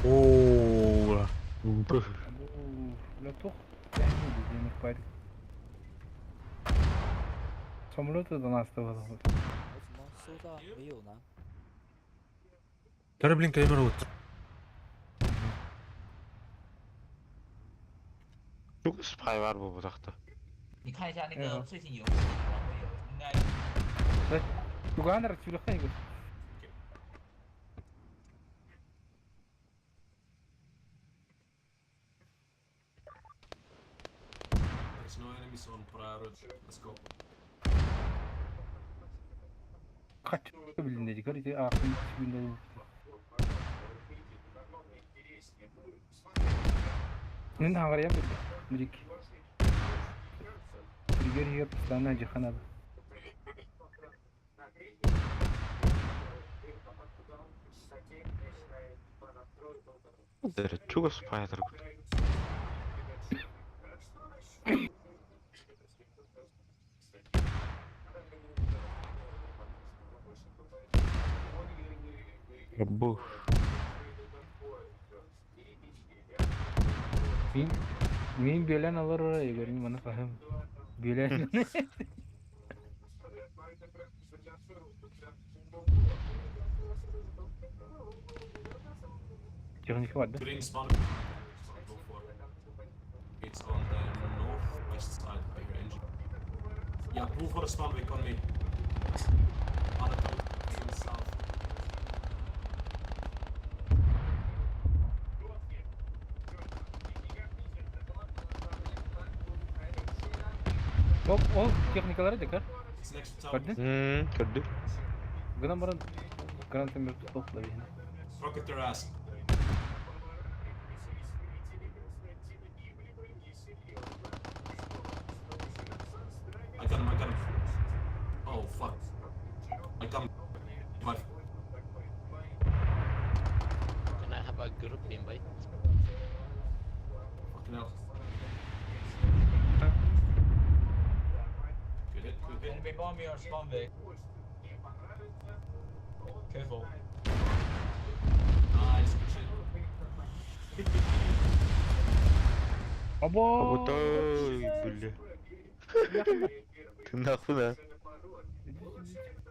О. Бля, тух. Самолеты до нас 我怎么搜到没有呢？ Тары, блин, камера вот. Çok spy var bu budakta. 你看一下那个最近游戏，然后有应该有。 Тугандар сүлэхэ нэг. There's no enemies on priority. Let's go. Kaç bilinecek. Hadi aklım günde. Мин хаҥарыйан билбэт. Мирик. Триггер иһигэр постоянно дьиэхэ наада. Чугас спайдер. Бу. Мин мин бүөлэн олорор Игорь маны хаһым. Бүөлэн. Техника бар да? Green spawn. Go for. It's on the northwest side by your engine. Yeah, pull for the spawn wick on me. On the top, in the south. Оп, ол техникалары декар. It's next to tower. Көрдүн? Көрдүм. Гынан баран гранатомет тоқла бейін. Rocket their ass. I got him, I got him. Oh fuck. I got him. Five. Can I have a group invite? Fucking hell. Good hit, good hit. Enemy bomb your spawn Vic. Careful. Nice, good shit. Або! Абытай, бля. Ты нахуй, да?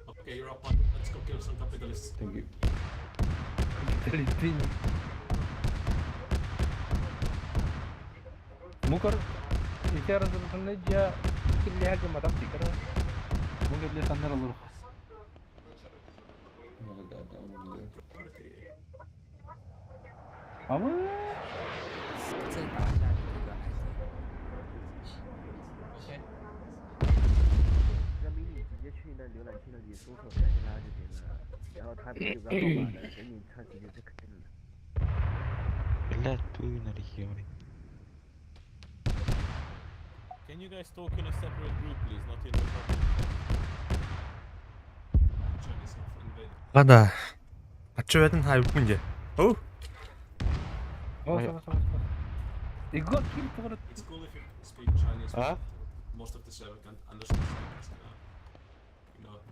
Okay, you're up one. Let's go kill some capitalists. Thank you. Капиталистин. Мукор ити разрушенная киллиһэргэ матах тикара. Мугер ле саннар олор. Oh god, that one there. Ама 再打一下你这个 ID。 OK。让迷你直接去那浏览器那里搜索开心拉就行了，然后他有个号码的，给你他直接就可以了。 Блядь, ты на регионе. Can you guys talk in a separate group, please? Not in the public. Chinese have invaded. Ада. Ачы бәдін хайбын де. Оу. О, сама сама сама. Иго кил тугары. It's cool if you speak Chinese. А? Most of the server can't understand. It's,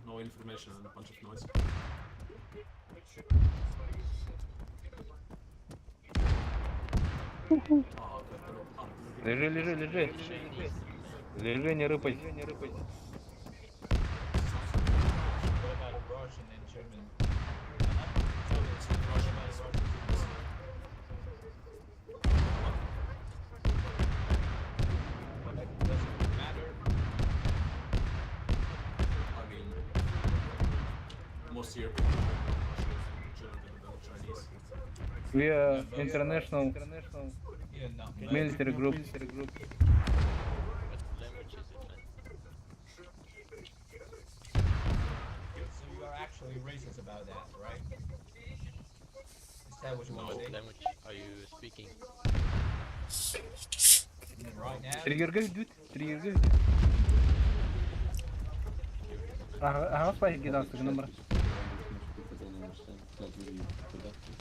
no information and a bunch of noise. Oh, God, oh, Лежи, лежи, лежи. Лежи, не рыпайся. What about Russian and German? It's Russian, it's Like, does it matter? I mean, most European people know Russian, German, than Chinese. We are international Yeah, no. military group. What language is it, man? So you are actually racist about that, right? Is that what you want to What say? language are you speaking? Right now? Триггерге үдүт, триггерге үдүт. Ага, ага, спай гидансы номер. People don't understand. It's not really productive.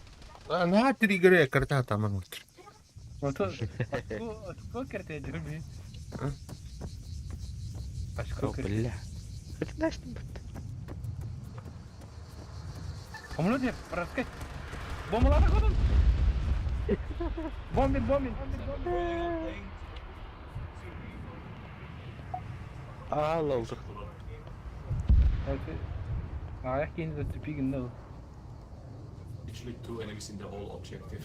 На триггере карта там внутрь. Ото, отко керте жүрбү. Очко О, керте. бля. Это знаешь, Помню деп, раскать. Бомбалары кодун. Бомбин, бомбин. А, лолдук. Аяк кейин зацепигин да. Literally two enemies in the whole objective.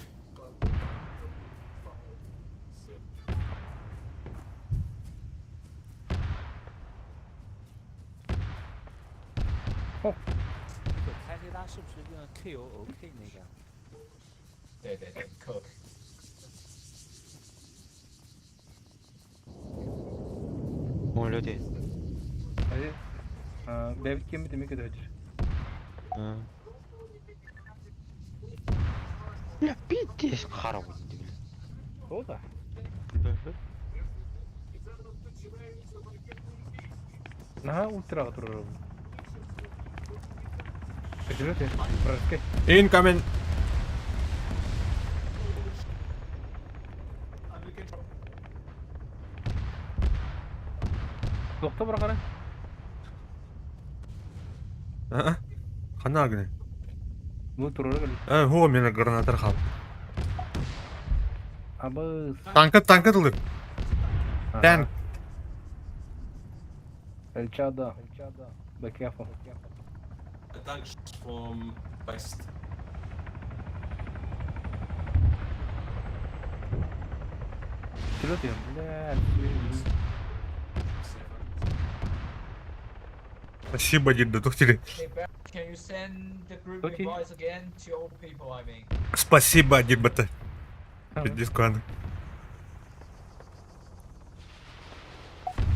这个开黑拉是不是用 K O O K 那个？对对对，cook。 Молодец. Бэбит кем демек өтөр. Бля, пиздец, харабын, бля. О да. БМП? Наһаа ультраҕа турар Вертолеты, вражескай. Incoming! Туохта быраҕара? Аа, ханна агны? Бу турара кэлбит. Э, хуо мена гранатар хал. Абыс. Танка танка тылыр. Танк. Эльчада. Be careful. The tanks from west. Вертолеты, бля. Спасибо, дед, да тухтили. Hey, Barry, can you send the group Okay. invites again to all people? I mean. Спасибо, дед, бата. Пиздец, куаны.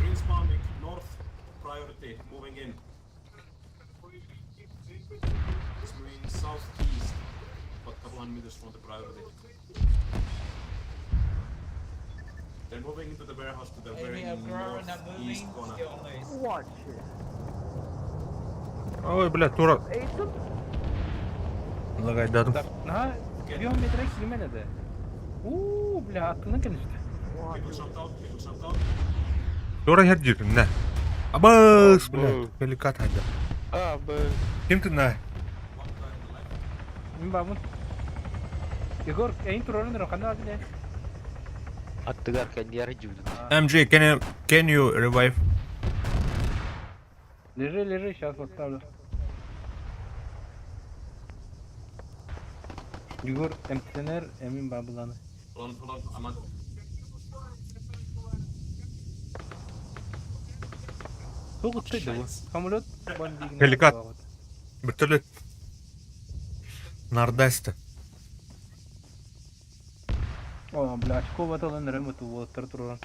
Green spawn north priority moving in. It's moving southeast, but couple hundred meters from the priority. They're moving into the warehouse to the very Enemy are not northeast moving. corner. Still on this. 我去， Ой, бля, тура. 哎，这 Лагайдадым. Наһаа биометрик кимэн этэ. Уу, бля, аттынан кэлиште. People jumped out, people jumped out. Тура хердир, на. Абас, бля, пеликат хайда. А, Б. Ким ты на? One guy on the left. Мин бабын. Егор, эйн турарын эрэ ханна адын Аттыгар кэнниэр дьүбүт. MJ, can you revive? Лежи, лежи, сейчас поставлю. Егор, МТНР, Эмин бабыланы. Hold on, hold on, I'm on. Тугут ты да. Самолет бомбигин. Пеликат. Вертолет. Нардаста. О, бля, очко баталын рэмэ тулуоттар туран.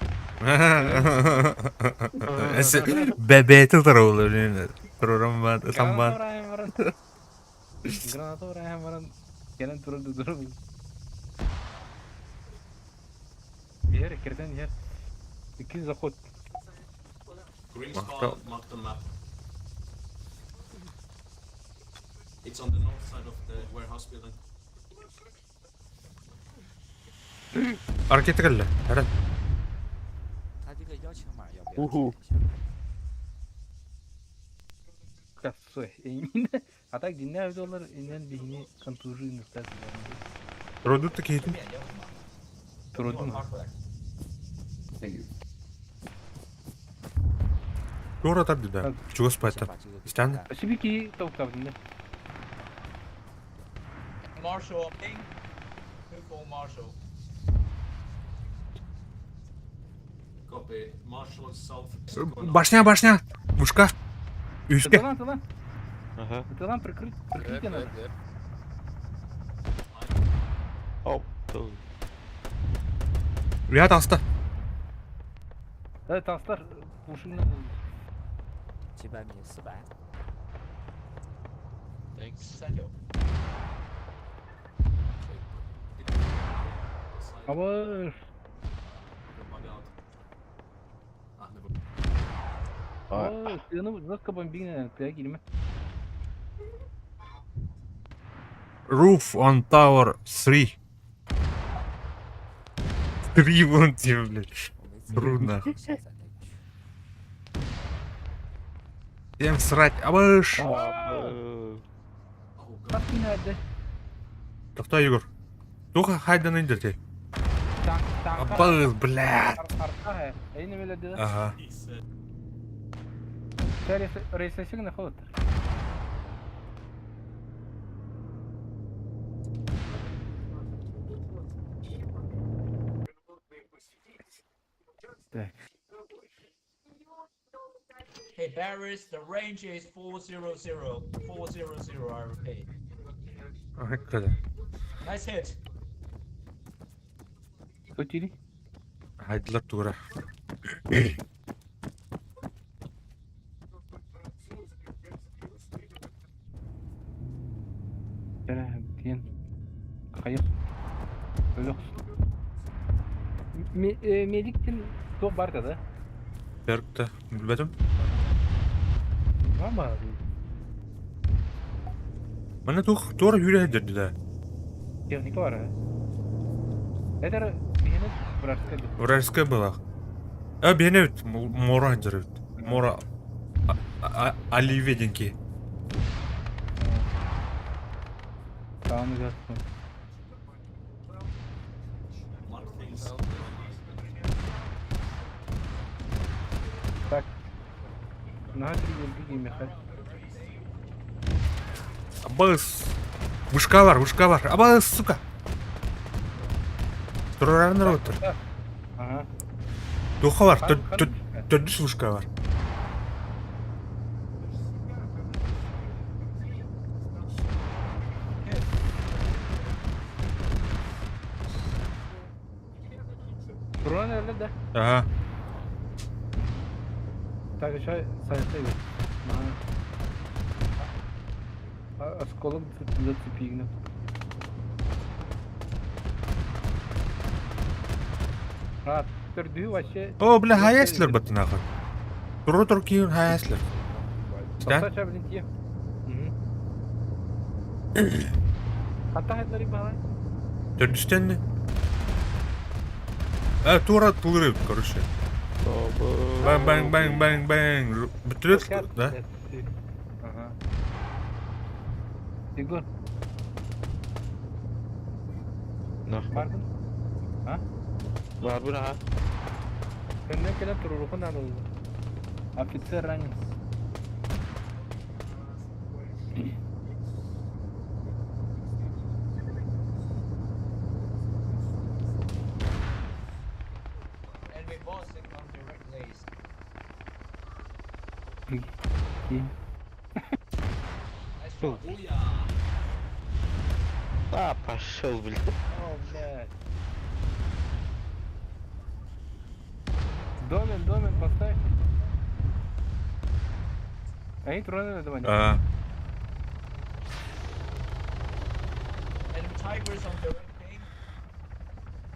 Бэбэти турулу, турурам бат, самбат. Граната враем баран. Кэлэн турар турар. Иһэр, киртэн иһэр. Икки заход. Green Marked spawn out. marked on map. It's on the north side of the warehouse building. Ракета кэллэ. Ара. 他这个邀请码要不要呜呼填一下？ Кассой. Именно. А так динне доллар инен бихини контужин стат. Родут такие. 免邀请码，一会儿 Турудун. 发出来。 Thank you. Тура тарды да. Чего 先 спать-то? 把这个给 Стан? 干 Спасибо, топтав динне. Marshall, ping. Two for Marshall. Copy. Marshall south corner. Башня, башня. Бушка. Үске. Тылан, тылан. Ага. Тылан прикрыть, прикрытие надо. Оп. Тыл. Ряд аста. Да, тастар пушина. 几百米，400。 Thanks. 39。 Side. Абы They're bug out. Ah, never. Aa, сыны жестко бомбигин тыа киирмэ. Roof on tower 3. Три вон тебе, блядь. 我没自 Бру нахуй. 下载那个去。 Всем срать. Абыш. А, Oh god. Бас кинәде. Тоқта, Егор. Туха хайдан индерте. Танк, танк. Абыз, блядь. Арка, эйни биледи. Ага. He's Рейсесигне холотер. Так. Hey Barris, the range is 400, 400, I repeat. Ага, когда? Nice hit. Кто тири? Хайдылар тура. Диэн. Хайыр. Өлөх. Медиктин туох бар да? Беркте. Билбэтим. Мама. Манна туох туора үүрэ сылдьар да. Техника бар. Это биһиэнэ вражеская бит. Вражеская была. А биһиэнэ эбит. Мора сылдьар эбит. Мора оливье Сааны гастым. Так. Наһаа триггерги киимэхэ. Абыс. Вышка бар, вышка бар. Абыс, сука. Тураран отыр. Ага. Туха бар, төрдүс вышка бар. Туран öyle да. Ага. Так, еще сайты. Осколок зацепигнет. А, төрдүү вообще... О, бля, хаяслер бат нахуй. Туру туркиюн хаяслер. Да? Сача, блин, тие. Хата хайдлары бала. Төрдүстен А, тура тулырып, короче. Бang бang бang бang бang. Бүтүрөт, да? Ага. Егор. Нахуй. Барбын? А? Барбын, ага. Көннөн кэлэн турурухун арылды. Офицер ранен. Enemy bossing on direct lace. Nice shot. А, пошел, блин. О, блядь. Домен, домен, поставь. Они тронули давай. А. Enemy tigers on direct ping.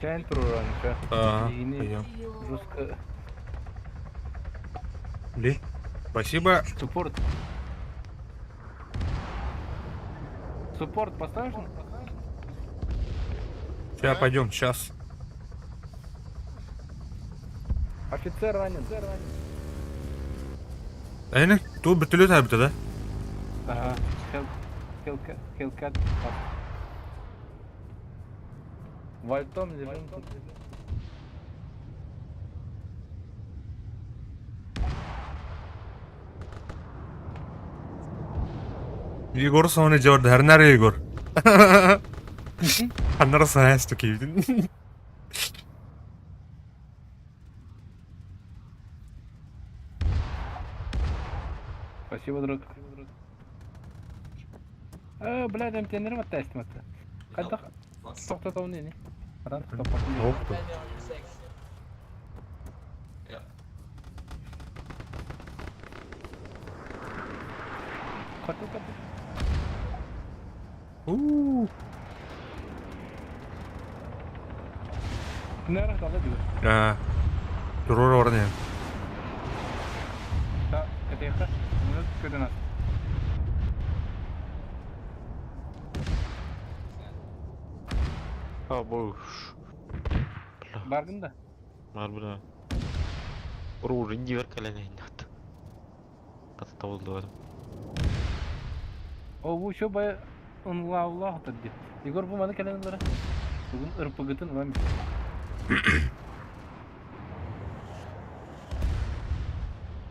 Чайн туруран, ча. А, Ини поем. жестко. Ли. Спасибо. Суппорт. Суппорт поставишь? Сейчас пойдем, сейчас. Офицер ранен. Әйне, ту бүтүлөт әбіті да? Ага. Хел, хелка, хелкат. Вальтом лежим. Егор соны жорды, хәрнәр Егор. Ханнар саясты кейдин. Спасибо, друг. А, блядь, МТН вот тест мат. Кайда токтотоун не? Аран токтоп. Enemy on your six. Кату кату. У. Нера дала диyor. А. Турор орны. Да, это я. Көдөн ас. А, буш. Баргын да. Барбын, а. Уру, индивер калене иннат. Ката табылды О, бу еще бая онла улла хатыр Егор бу маны кэлэн ылара. Бүгүн ырпыгытын ылам.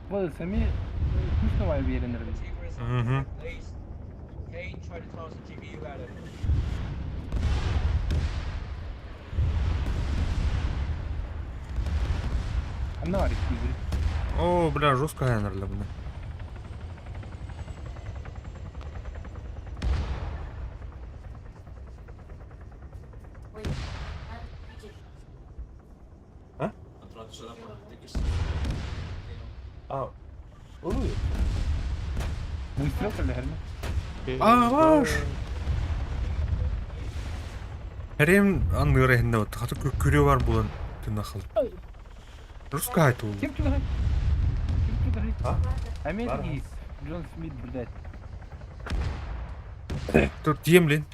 Бу сами вкусно вай беренер. Tigers on Мгм. direct lace. Kane tried to toss a GBU at him. Анна бар икки. О, бля, жестко ханнерле буны. I tried to set up a tickets. А. Выстрел кэллэхэрме. А, ваш. Хэрем ангыры хинде вот. Хаты күрө бар булан. Ты нахал. Русская тул. Ким чугаһый? Ким чугаһый? А? Америки Джон Смит, блядь. Тут Емлин.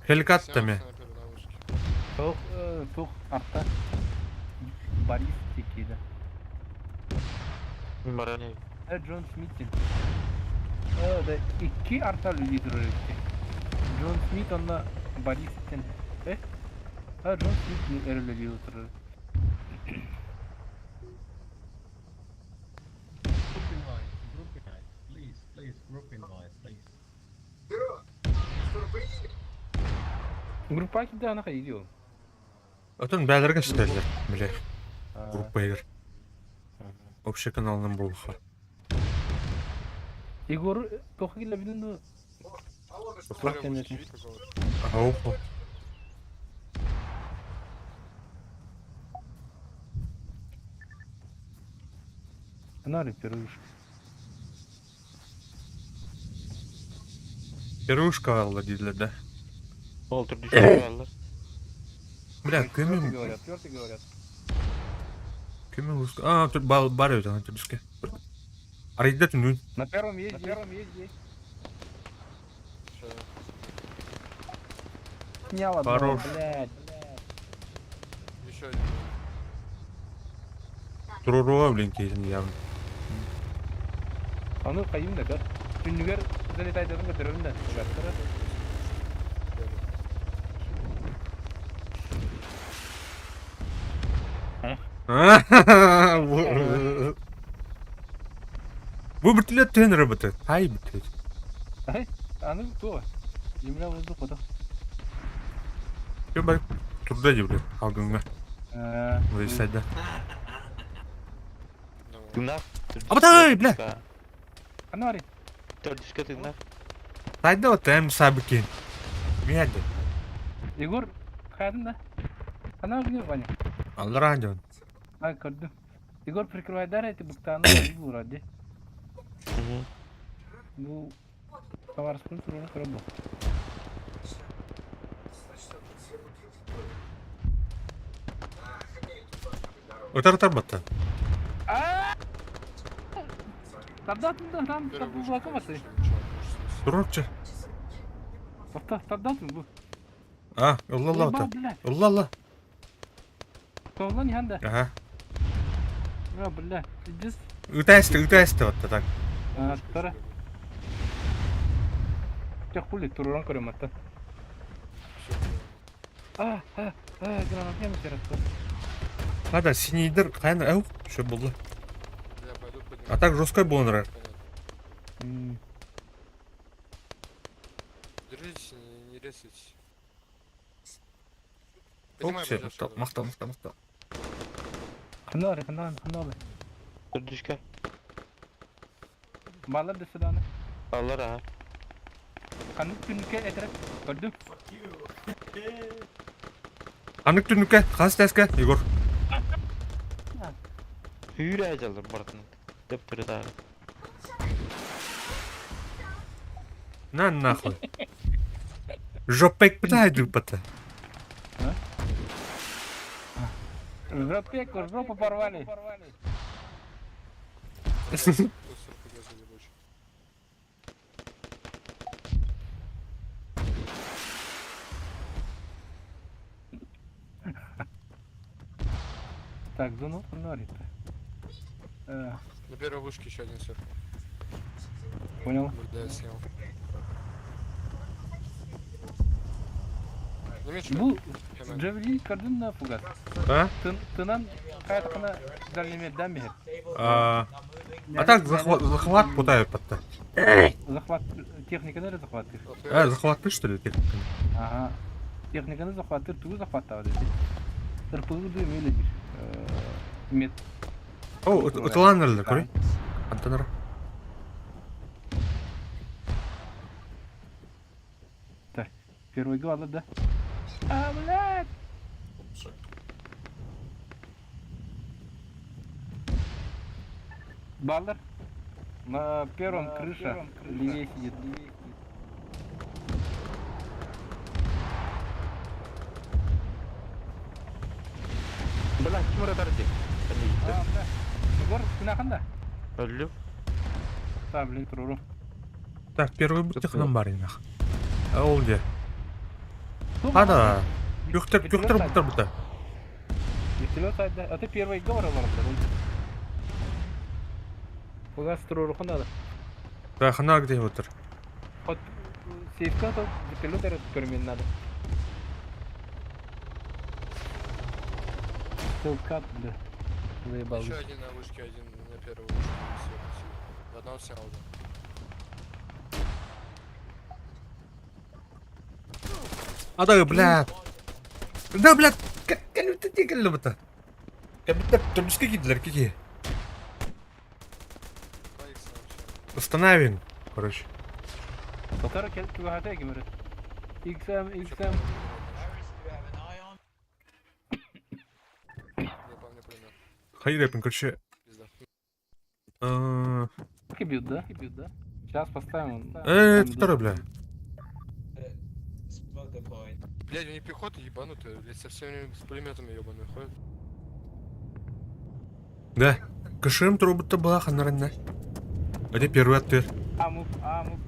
Хеликаттами. Туох, туох арта Борис Текида. Баране. Джон Смит диэн. Да, икки арта үлэлии турар эбит. Джон Смит онно Борис диэн. Э? А Джон Смит эрэ үлэлии турар. Group invite, group invite, please, please, group invite, please. Группа кидана хайдио. Отон бээлерге сүтэллэр, бile. Группа егер. Общий каналынан буолуха. Егор тоха киллэбитин ду? Укла. Ау. Анары первушка. Первушка алла дииллэр да. Ол төрдүскэ бааллар. Бля, Четвертый көмө говорят, четвертый говорят. көмө уска. А, тут бал бар эбит ана төрдүскэ. Арыйда түнүн. На первом есть, на первом есть, есть. Снял одного, Хорош. блядь. Еще один. Туруруа, блин, кейсин явно. Аны кайым да көр. Түннүгер залетай дедим көтөрөм да. Бу бүтүлет тен работает. Ай бүтүлет. Ай, аны туо. Земля воздух вода. Кем бар турда дебиле алгыңга. Высайда. Тыыннаах. Абатай, бля. Анары. Төрдүскэ тыыннаах. Сайда вот эм сабыкин. Мяды. Егор, кайдын да? Ана где Ваня? Аллара ден. А, көрдүм. Егор прикрывайдар эти буктаны буради. Бу товар спонсор оны көрөбү. Отар тарбатта. Тардатын да там там булакамасы. Турурчу. Тоқта, тардатын бу. А, Алла алла Ебал, ота. бля. Алла алла. Тоғлан яханда. Ага. А, бля. Just Үтәсті, үтәсті отта так. тара. Чак хули туруран көрөм атта. А, а, а, гранат ямы Хада синийдер кайна әу, шо булды. А так жесткой болонра. Держитесь, не, не резайтесь. Все, мактал, мактал, мактал, мактал. Ханары, ханары, ханары. Төрдүскэ. Балар да саданы. Бааллар аха. Канык түнүккэ этиреп көрдүм. Анык түнүккэ, хас тәске, Егор. Hüüрэ жалар бартын. Деп түрі На нахуй. Жопек пытайды пата. Жопеку, жопу порвали. Так, зону норит. На первой вышке еще один сверху. Понял. Бля, я снял. Замечу. Бу Джавелин көрдүм на фугас. А? Тынан кайтакына дальномерден бер. А, а так захват, захват пытают патта. Захват техниканы захваттыр. А, захватты что ли техниканы? Ага. Техниканы захваттыр, тугу захваттабы деди. Тырпылы ду эмеле бир. Мет. О, ытыланнарлар, көрей. Антонара. Так, первый гол, да? А, блядь! Баллар. На первом крыша, левее сидит. Ким ытар дии? А, бля. Егор, кунахан да? Өллүм. Да, блин, туруру. Так, первый бутыхынан бар инах. А ол где? А, да. Күхтер, күхтер бутар бута. Вертолет сайда. А ты первый говорил, блин. Кугас туруру надо. Да, хана где бутар? Вот сейфка то вертолет этот көрмен надо. Стелкат, бля. Заебал. Еще один на вышке, один на первой вышке. Сверху сидит. Одного снял уже. А да, бля. Да, бля. Кәлүтә кәлүтә бута. Кәбиттер төрбүскә киделәр кики. Остановим, короче. Татар кел түгәһәтә кимере. XM, XM. Хайрепин, короче. Так и бьют, да? И бьют, да? Сейчас поставим. Э, второй, бля. Smoke deployed. Блядь, у них пехота ебанутая, блядь, со всеми с пулеметами ебаные ходят. Да. Кышым трубыта была ханарына. Где первый ответ? Амуп, амуп.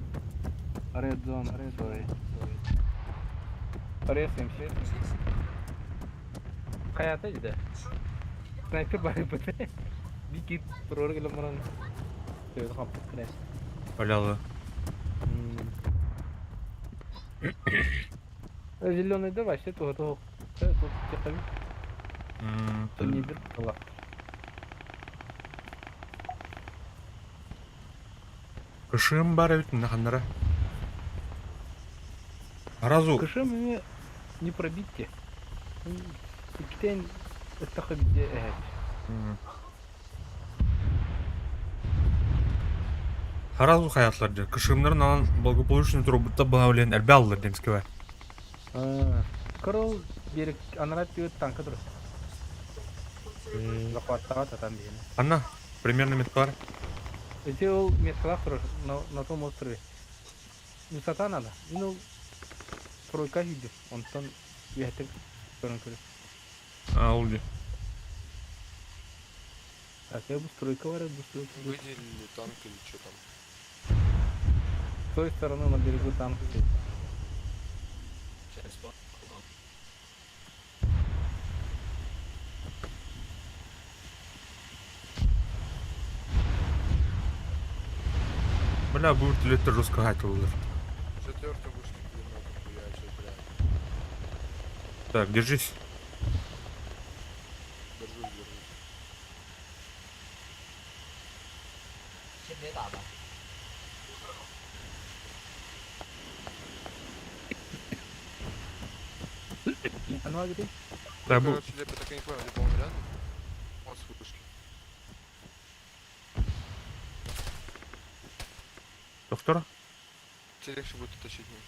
Red zone, red sorry. Ресаемся. Хаята иде. Снайпер бар бит. Бикит турор келеп баран. Сөйле капып килә. Алялы. Зеленый да вообще то то тут тихо. Не бир была. Кышым бар бит на ханара. Разу. Кышым мне не пробить. Икитен это бит. Харазу хаятлар дир. Кышымнарын алан благополучный трубыта была белән әлбә алдылар демскәвә. Кырыл берек анарат бит танка тур. Захваттага татам дигән. Анна, примерно меткалар. Эти ул меткалар тур на том острове. Высота надо. Ну, тройка видит. Он там ветер көрүн А, ул ди. Так, я бы стройка бар, бу стройка. Выделили танк или что там. С той стороны на берегу танк стоит. Check spawn. Hold on. Бля, бу вертолеттер жестко хатылдыр. Четвертый вышки пулеметом хуячит, блядь. Так, держись. Держусь, держусь. 先别打吧。 Анва где? Да, бу. Короче, Лепа, так и не понял, либо он рядом, он с вышки. Доктор? Тебе легче будет оттащить мне.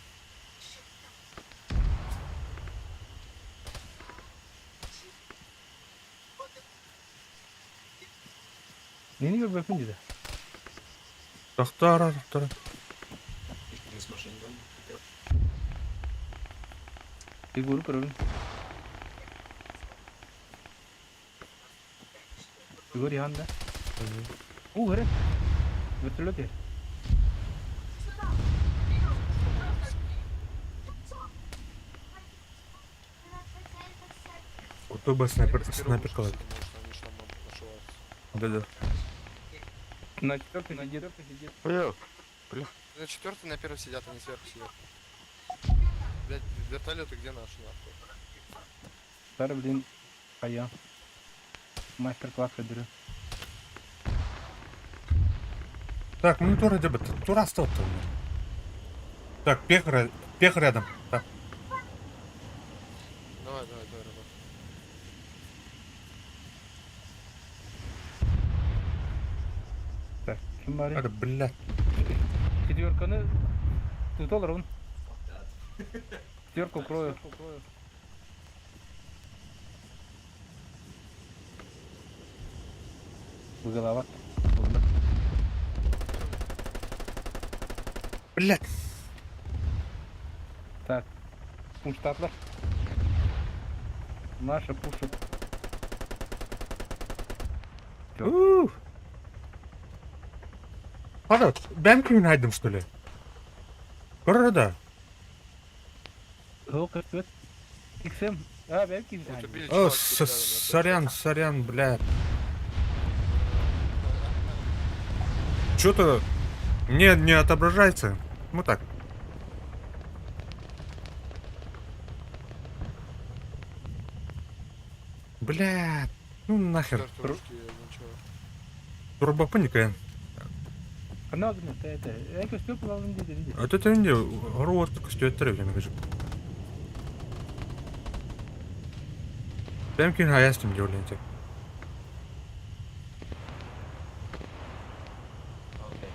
Нени көрбөпүн диде. Доктор, доктор. This machine gun. Фигуру көрөбүн. Фигур янда. У, көрө. Вертолет ер. Отоба снайпер, снайпер калат. Да, да. На четвертой сидит. Бля. Бля. На четвертой, на первой сидят, они сверху сидят. Блядь, вертолеты где наши, нахуй? Старый, блин, а я. Мастер-класс беру. Так, ну тура дебет, тура стал Так, пех, пех рядом. Так. Давай, давай, давай, работай. Так, ким бар? Ары, блядь. Четверканы туталар он. Четверку крою. Голова. Блядь. Так. Пунштатлар. Наша пушит. Ух. Ладно, бэм күн хайдым, что ли? Көрөр да. Суох көстүбэт. XM. А, бэм киһи Вот убили О, чувак тут рядом, я сорян, сорян, бля. Что-то мне не отображается. Ну так. Бля, ну нахер. Четвертый русский, ничего. Турбопаника. Ханна гына это. Э, көстүбэт булалын диде диде. Вот это не рот көстүөттөр эбит хочу. Бэм күн хаястым диоленте. Okay.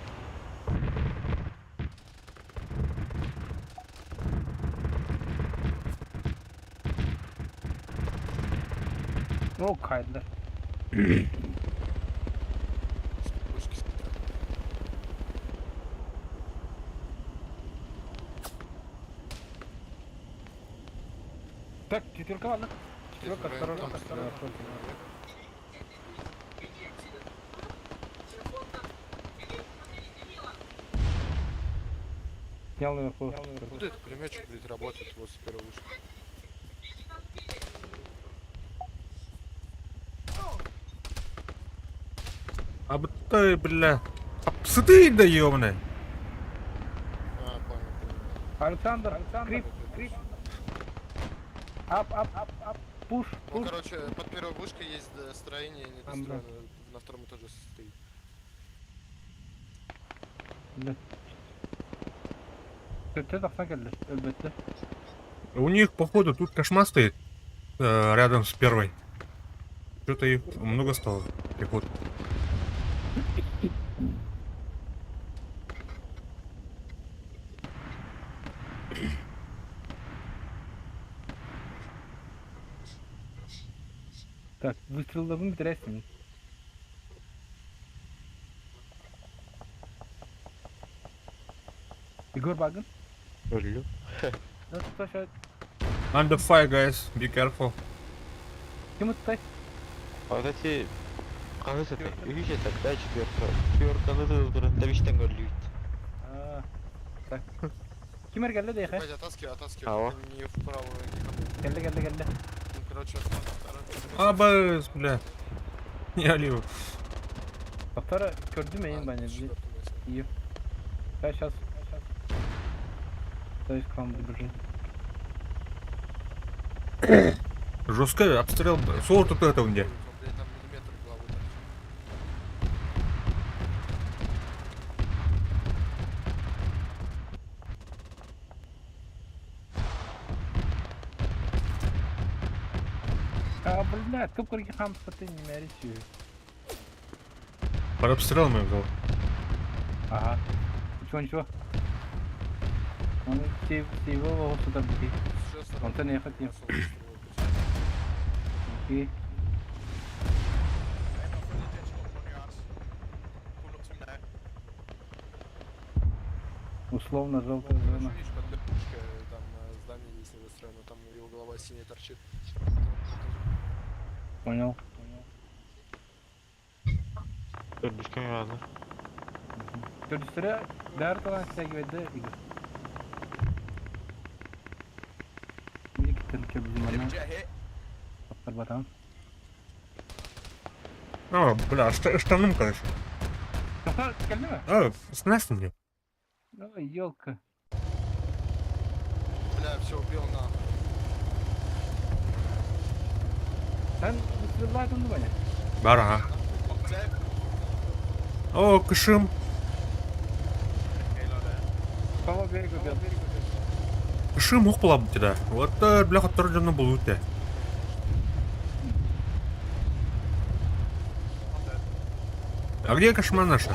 О, кайдылар. Русский стоят. Так, четверка ладно. Четверка, Здесь осторожно, там осторожно. Снял наверху. Вот этот пулеметчик, блядь, работает возле первой вышки. А ты, бля. Апсыды да ёбаный. А, понял, понял. Александр, Александр, крип, крип. Ап, ап, ап, ап. Пуш, Ну, пуш. короче, под первой вышкой есть строение Там, да. недостроенное, на втором этаже стоит. Бля. Kötü тахсан келди, элбетте. У них, походу, тут кошма стоит. Рядом с первой. Что-то их много стало. Пехот. Так, выстрелдабын битересиң. Игорь Багын. Өллүм. Nasıl Under fire, guys. Be careful. Ким уттай? Вот эти... Хаһыс этэ? Үһүс этэ, да, четверка. Четверканы тылдырын тэбиштен көрдүбүт. А, Так. Ким эргелде дейхе? Ебать, оттаскивай, оттаскивай. Алло. Не вправо, никому. Келди, келди, келди. Ну, короче, второй. Абыз, бля. Не олив. Повтора көрдүм эйин бани. Ее. Я сейчас. То есть к вам добежу. Жесткий обстрел. Соло тут это где? Блядь, там миллиметр головы торчит. А, блядь, көп көрген хамсаты не мәричи. Под обстрелом я взял. Ага. Ничего, ничего. Он сейвил сюда бери. Он то не хотел. Окей. Условно желтая зона. Видишь, под лепушкой, там здание есть недостроено, там его голова синяя торчит. Понял. Төрдүскө баалар. Төрдүстөрө бәрі талан стягивает Игорь. Никитин кебзимана. Батам. А, бля, штаным, короче. Тоқтар, келді ме? А, снес мне. Ну, елка. Бля, все, убил нахуй. Sen выстрелладың ба не? Бар, ага. О, кышым. Кого берег убил? Кышым ух тебя. Вот, бля, который жана был у тебя. А где кошма наша?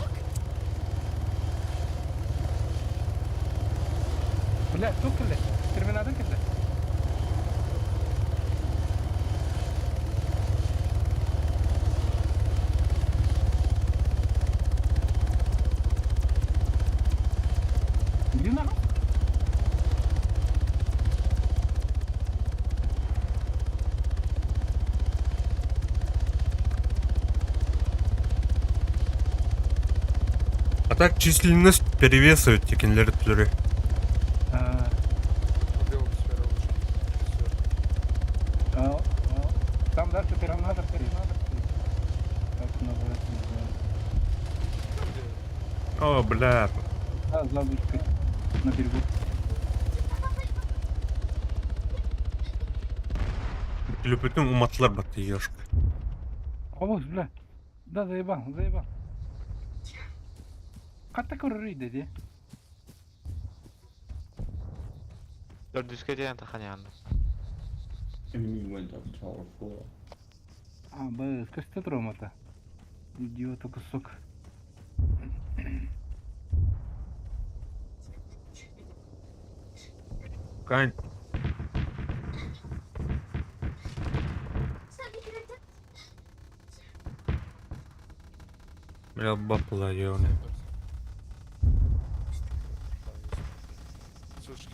Бля, тук келді. Терминатор келді. Иди нахуй. А так численность перевесывает текинлер өттүлэри. А, Белым сфера лучше. а, Там дальше терминатор, терминатор. Как называется, не знаю. О, бля. А, за вышкой. На берегу. Төлөпүтүн уматтылар батты ешка. О, бля. Да, заебал, заебал. Хатта көрөр dedi. Төрдүскэ диэн таханяанна. Enemy went up tower 4. А, б, көстө туромата. Идиота кусок. Кань. Бля, бапла ёны. Слушай,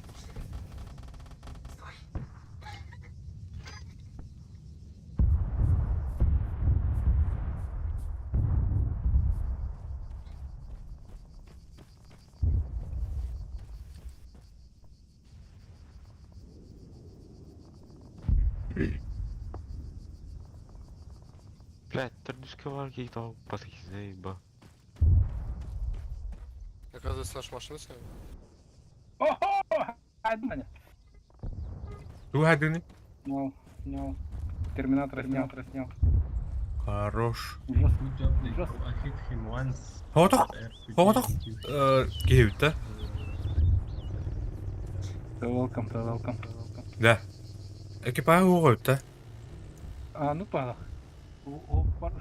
Блядь, төрдүскэ бар киһи тоҕо бас заеба. Оказывается, наша машина с нами. Охо! Адманя. Тугадыны. Снял, снял. Терминатора снял, снял. Хорош. Ужас. Good job, Nico. Ужас. I hit him once. Хоғытық. with RPG Хоғытық. and you Киһибит Welcome, welcome. Да. Экипаж уҕуйта. да? А, ну палах. О, пар.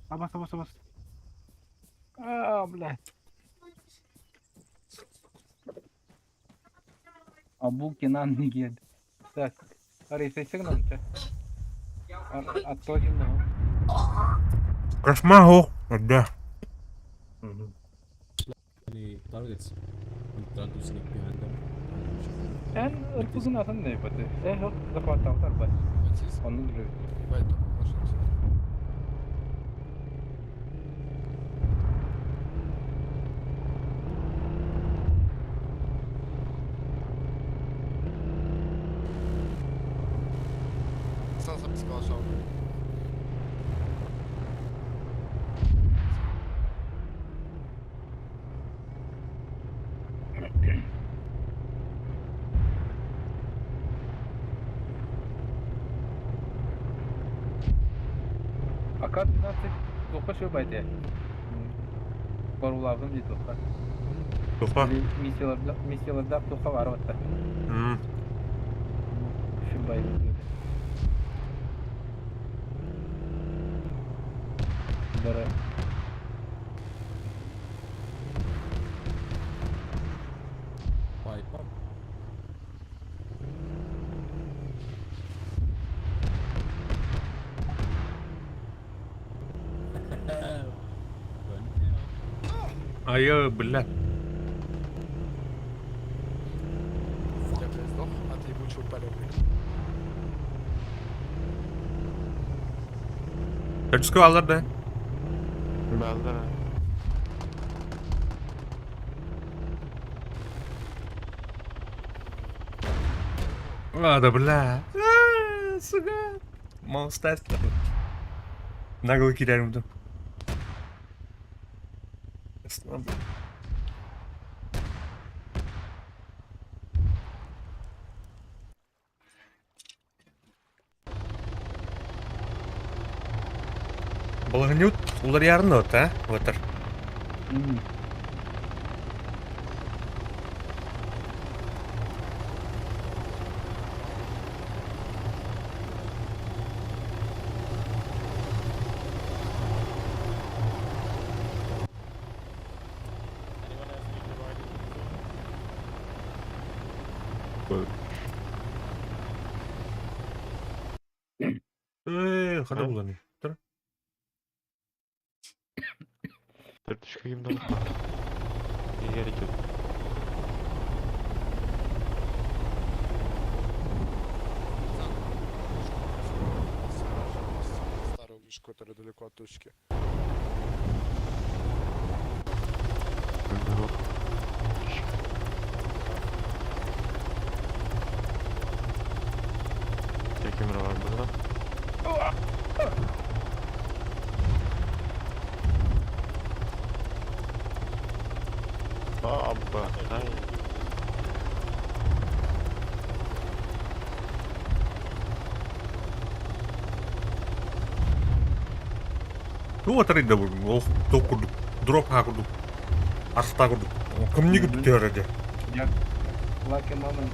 Абас, абас, абас. А, блядь. Абу Кенан Нигед. Так, Арей, сигнал, че? Оттогин, Кошмар, да. Any targets? I'm trying to sneak behind them. Эн ырпызын атын не баты. Э, хок, захват бар. Onun gibi. Ебать, там машина сидит. Сам сам сказал, АК-12 тоққа шөп айты. Барулавым дейді тоққа. Тоққа? Миссияларда тоққа бар батта. Шөп айты. Бары. Piper. Айы, бля. Я, блядь, сдох от ебучего палевника. Төрдүскэ алар да. Баллара. А, да, бля. А, Сука. Монстр. Нагло кидаем там. Балагнют улар ярын от, а? Ватар. Э, хада буланы. Тұр. Төрдүскэ ким да Егер идет. Старую вышку, которая далеко от точки. Вот. Камера var burada. Баба, ай. Туга тарыйда бу ол тоқ курдук, дроп ха курдук, арста курдук. Кымнигы бүтөөрө Я Lucky moment.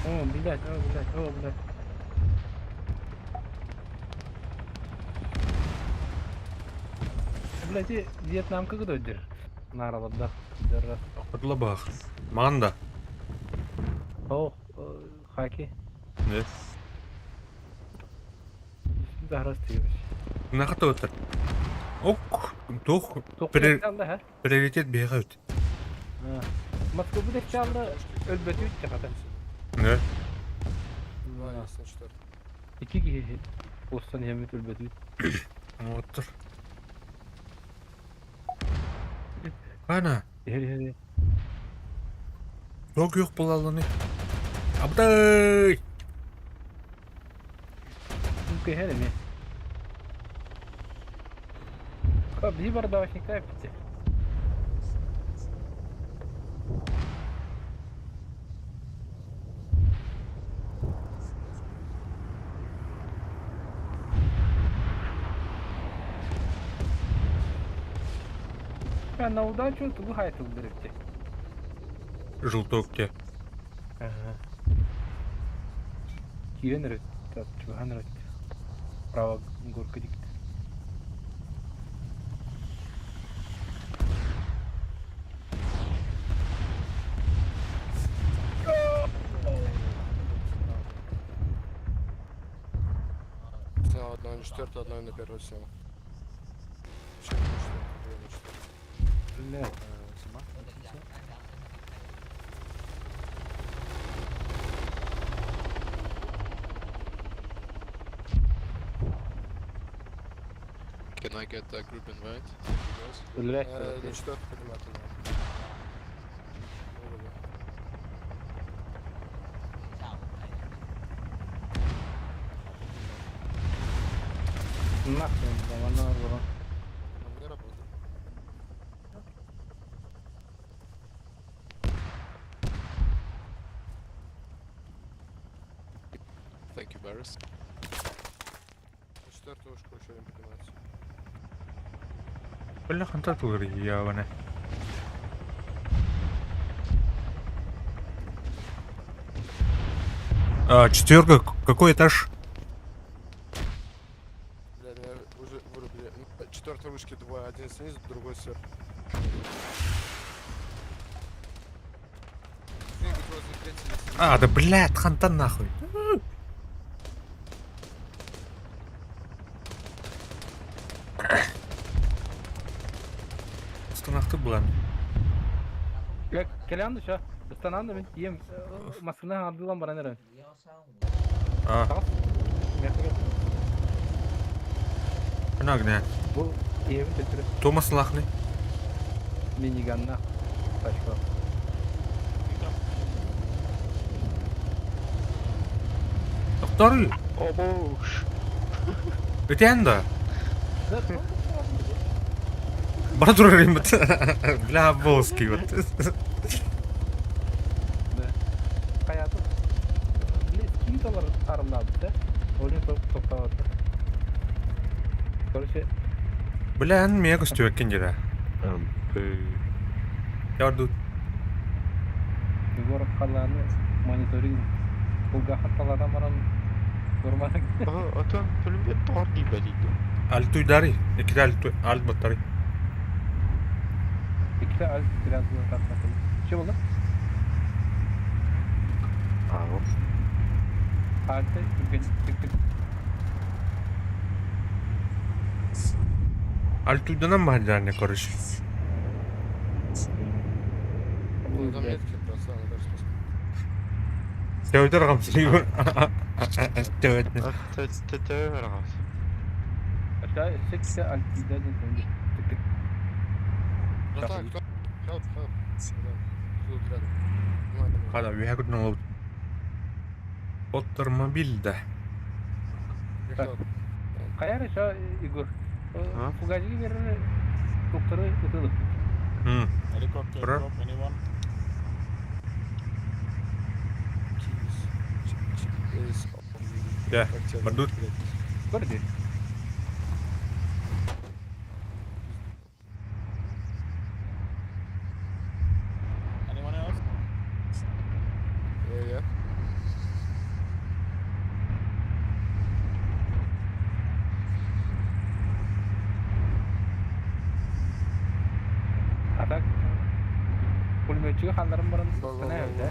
О, блядь, о, блядь, о, блядь. Блядь, и Вьетнамка кыдойдыр. Нараларда. Дырра. Атла бах. Манда. О, хаки. Не. Дахрас тиебиш. Нахата өтөр. Ок, тух Приоритет приоритет бега өт. Москва будет чалда өлбөтү чаката. Не. Два есть на четвертом. Ики киһи постан хемит өлбөтү. Оттор. Кана. Хери хери. Yok yok булалыны. Абдай. Үке хери ми. Ка би бар давашник кайпты. На удачу тугу хайтыл берипти. Желтокте. Ага. Кирен рет, чухан рет. Право горка дикт. Снял одного на четвертую, одного на первую снял. Чем на четвертую, двое на четвертую. Бля. Can I get a group invite? Блядь, На четвертую поднимать надо. Нахрен, да, она была. Не работает. Thank you, Barris. На четвертую ушку еще один поднимается. Бля, ханта тугар явана. А, четверка, какой этаж? Бля, меня уже вырубили. Четвертой вышки двое, один снизу, другой сверху. А, да блядь, ханта нахуй. Станахты булан. Келянды ша. Ыстананды мен ем маскына алдылан баран эрен. А. Ана гне. Бу ем төтүрү. Томас лахны. Миниганна. Тачка. Доктор. О боже. Өтен да. Бара турар имбит. Бля, боски вот. Да. Хаятым. Блин, скинталар арымнады да. Олин токтабады. Короче, Бля, ан мега көстүбеккен жера. Ярду. Егор қаланы мониторинг Булгахат талардан баран көрмәдек. Отон пулемет тор дип диде. Альтуйдари. Экиде альту альт баттари. Иките альт biraz тартмакын. Че болду? А, Альты түрген тик тик. Альтуйданан бахаджарне короче. Ну, там метки просто, она даже спасла. Тәүтер гамсы. Тәүтер. Тәүтер гамсы. Өссө Альтида диэн Братан, кто? Help, help. Да, тут рядом. Внимание. Хада, үөһэ күтүн олобут. Оттормобиль да. Help. Хайа еще Егор? Фугазиги берер докторы ытылык. Helicopter Bro. drop anyone? Is Да, бардут. Көрдү. Anyone else? Yeah, yeah. А так пулеметчиги халларын баран да.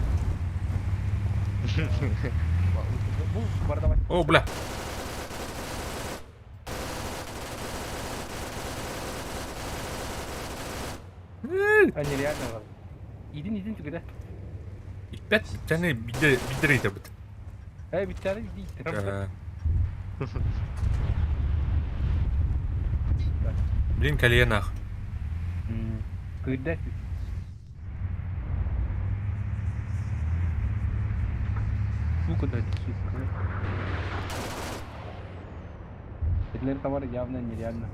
Бу бардамай. О, бля. Они реально бар. Идин идин түгүдэ. Иппет тәне бидер бидер итәбит. Э биттәре иди иттер. Блин, коленах. Кыйда. Сука, да, сука. Этилер товар явно нереально.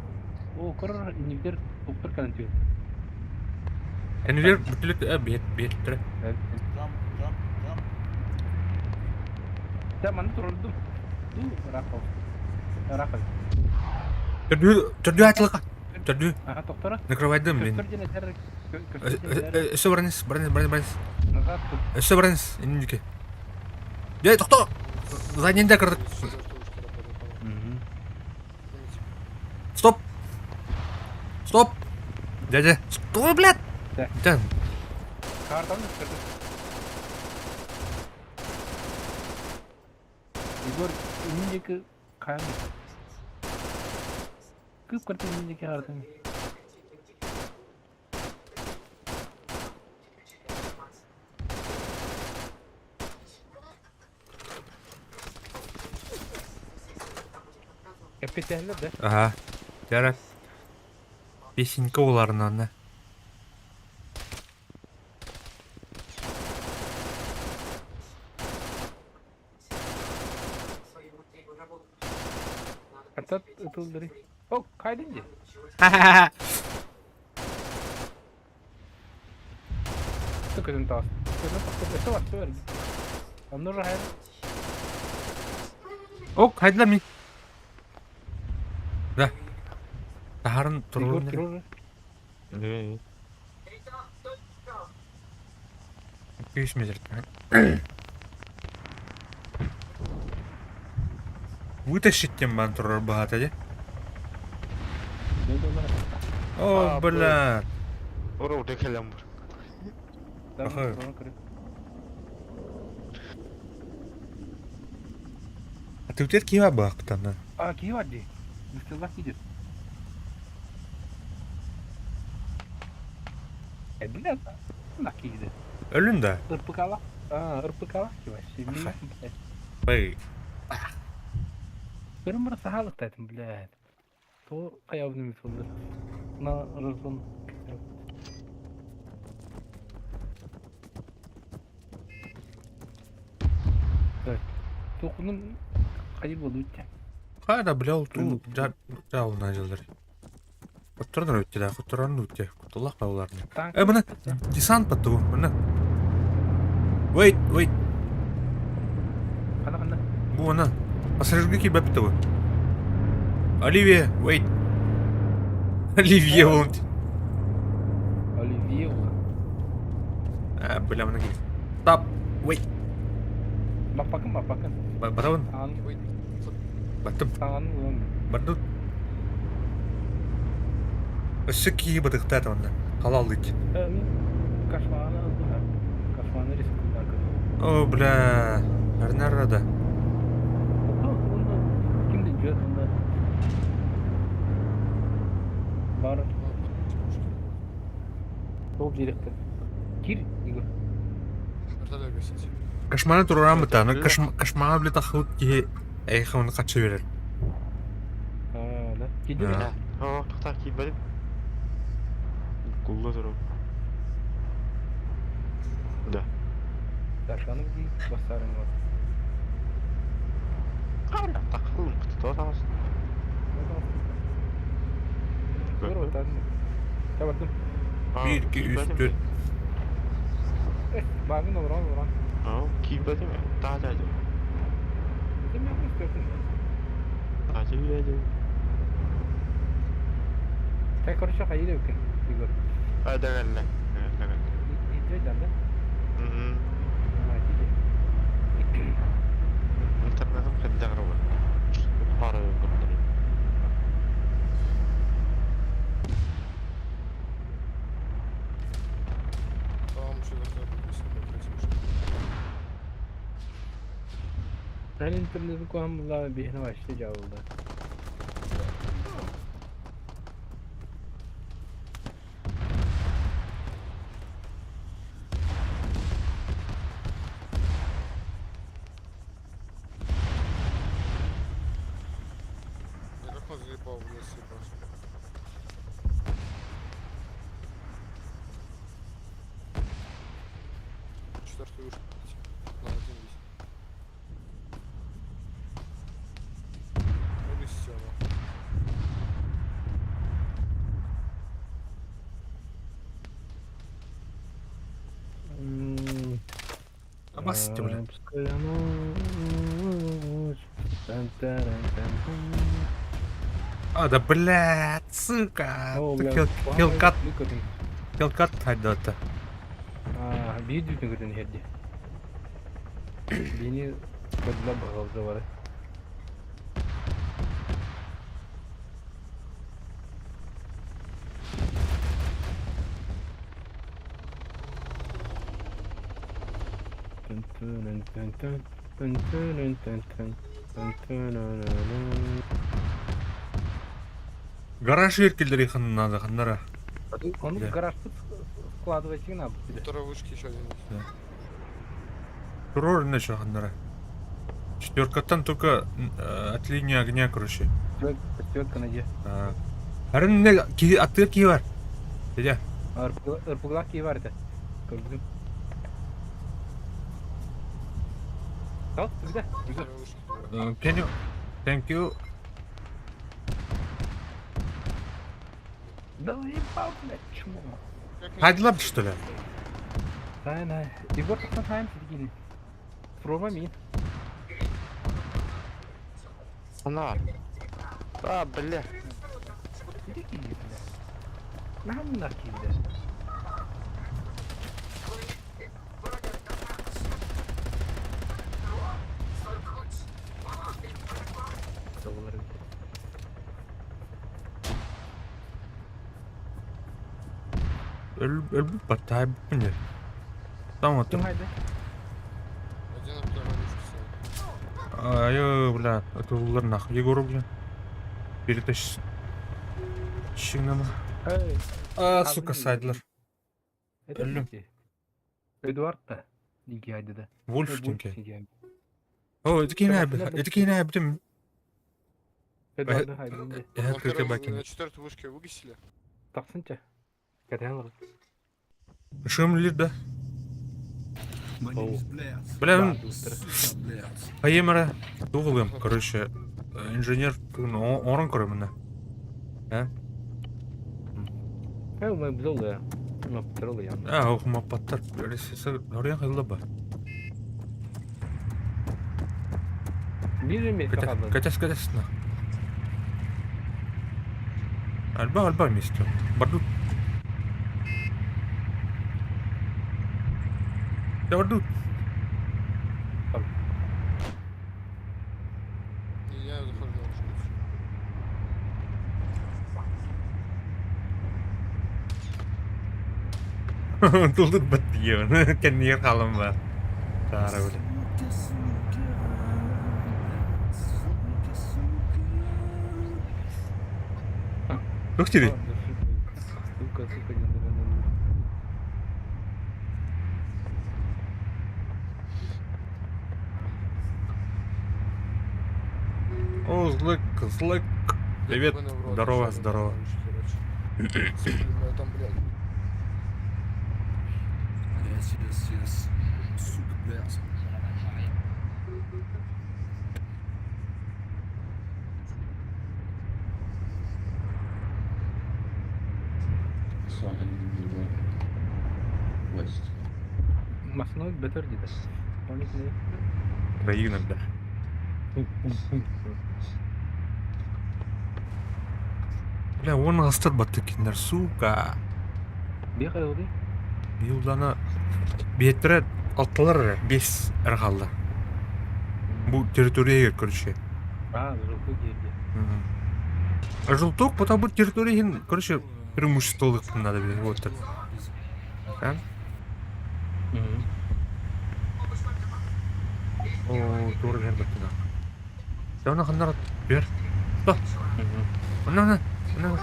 О, кыр инвер доктор калантıyor. Энвер бүтүлүк бет беттер. Jump, jump, jump. Да, маны турдум. Ду, рахал. Рахал. Төрдү төрдү атылыка. Төрдү. Ага, доктора. Накрывайдым, блин. Көстөр ден этер. Өссө бараныс, бараныс, бараныс, бараныс. Назад. Өссө бараныс, инники. Дей, тохто. Задненде кырдык. Стоп. Стоп. Дядя, стой, блядь. Да. Да. Картаны кырдым. Егор, инники каян. Кып кырды инники картаны. Капитанлы да? Ага. Яра. Песенка уларынан. Атат ытылдыры. О, кайдынды. Көтөн таас. Көтөн таас. Өсө бар, өсө бар. Онно жахар. О, хайдылар ми. Да. Тахарын Егор турун. турur. Үш метр. Вытащить тем бан турар багата, де? О, бля. Ура, удекелем бар. Ага. А ты утет кива бактана. А, кива ди. Быстылак идет. Э, бля, на киде. Өлүн да. РПКла. А, РПКла кива. Семей, блядь. Бэй. Bir мыр сахалык дедим, блядь. То каябын эмес болду. На разгон. Так. Токунун кайы болду үттэ. Хада, бля, ту жа жа началдар. Кутуран өттө да, кутуран өттө. Кутулак бауларны. Танк. Э, мына десант баттı мына. Wait, wait. Кана кана. Бу ана. Пассажирге кийбеп бу. Оливия, wait. Оливье он. Оливье. А, бля, мына кел. Стоп. Wait. Бапакын, бапакын. Батабын. Ан. Баттым. Ан улан. Бардут. Өссө кии бытыктаат онна. Халал ит. Э, Кашманы алды. Кашманы рискудар. О, бля. Арнарада. Кимди жөт онда? Бар. Сол директор. Кир, Игорь. Вертолет гасить. Кошмары тураран быта. Ну, кошмары, бля, тахут ки. Эй, хавны качы берер. А, да. Киирдэ Да. О, тоқтар киирбэтим. Кулла турар. Да. Сашаны дии, бассарың бар. Тақылым құтты тағыз. Dur отан. Табардым. 1, 2, 3, 4. Багын олорон олорон. Киирбэтим. Таа жа. Ким yapmış Таа жа. Sen короче хайда өкін, Егор. А, да, да, да. Иди да, да? Мгм. А, иди. Интернетым хәддәгәр бар. Пара көрдүм. Там еще вертолет висит на третьем вышке. Ben interneti kullanmadan bir başlayacağım oldu. Да как он заебал в лес ебать. Четвертую вышку. На один висит. Вылезти она. Абасты, бля. Арабская ночь. Тан-таран-тан-тан. А, да блядь, сука. О, бля, Хилкат. Көтін. Хилкат хайдата. А, bir düzgün көтін херди. Beni көділі бағалды бар. Тын тын тын тын тын тын тын тын тын тын. Гараж еркелдер надо, ханнара. Он Да. гараж тут складывать не надо. На второй вышке еще один есть. Турор еще ханнара. Четверка там только от линии огня, короче. Четверка найди. Арын аттыр ки бар. Дедя. РПГ ки бар это. Көрдүм. Ал, где? Can you? Thank you. Да ебал, блядь, чмо. Хайдылар что ли? Да, да. Егор, посмотрим, сидели. Проба ми. Она. А, бля. Нам накиды. Өлбүт баттай бүппүн. Там вот. Ким хайды? Один на второй вышке стоит. Ай, бля, это улар нахуй. Егору, бля. Перетащи. Щигнама. Эй. А, сука, сайдлар. Это Өллүм. Эдуард та. Динки хайды да. Вольф динки. О, это кине это кине битим. Эдуард хайды. Я На открытый второй- бакин. На четвертой вышке выгасили. Тақсынча. Катян Шым лир да. Бля, Айемара туғылым, короче, инженер орын көрөмүн. А? Э, мы бзолы. Мы патрулы я. А, охума паттар. Орен кылды ба. Бир эмес калды. Катас катас на. Альба альба место. Бардут. Да бардут. Не, я захожу на вышку. Тулдут бат диэн. Кэнниэр халым ба. Тара бля. Тух тири. Сука, сука, не О, злык, злык. Привет. Ебаный в рот, Здорово, ща, здорово. короче. Сука, там, блядь. Yes, yes, yes. Сука, блядь. Saw enemy west. Масной бетер диде. Поник не. Украина, бля. Бля, он астар баттыкиннер, сука. Бие кайгы Биылдана биэттэрэ алталар эрэ, биэс эрэ хаалла. Бу территория короче. А, желтый гильдия. А желток, потому бу территория иһин, короче, преимущество надо бе, вот так. А? О, тур бер баттына. Сәуна ханнар бер. Да. Она, она, она.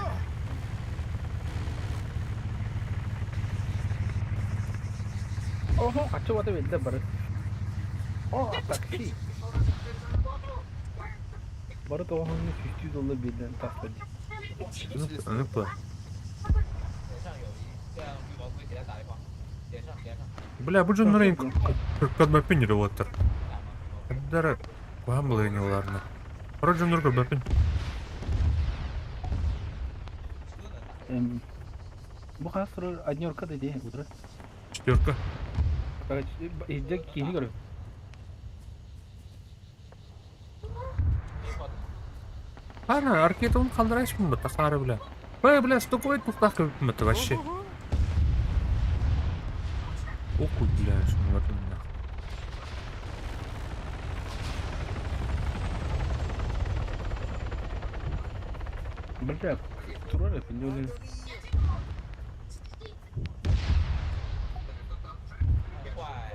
Oho, качып ата белде бары. О, такси. Бары тоғының 100 доллар белден тастады. Аны па. 点上有一辆绿毛龟，给他打一炮，点上点上。 Бля, бу дьоннор им көрбөппүн жүрүп оттар. Эддер куһаан былыгын оларына. Хоро дьоннор көрбөппүн. Бу хасыр однерка да де, утро. Четверка. Короче, изде кини көрү. Ана, аркетон калдырайсың ба, тахары бля. Бля, бля, стопой тустах көрбөппүн бата вообще. Окуй, бля, шуны бардым нахуй. Бля, турар эпин 坏。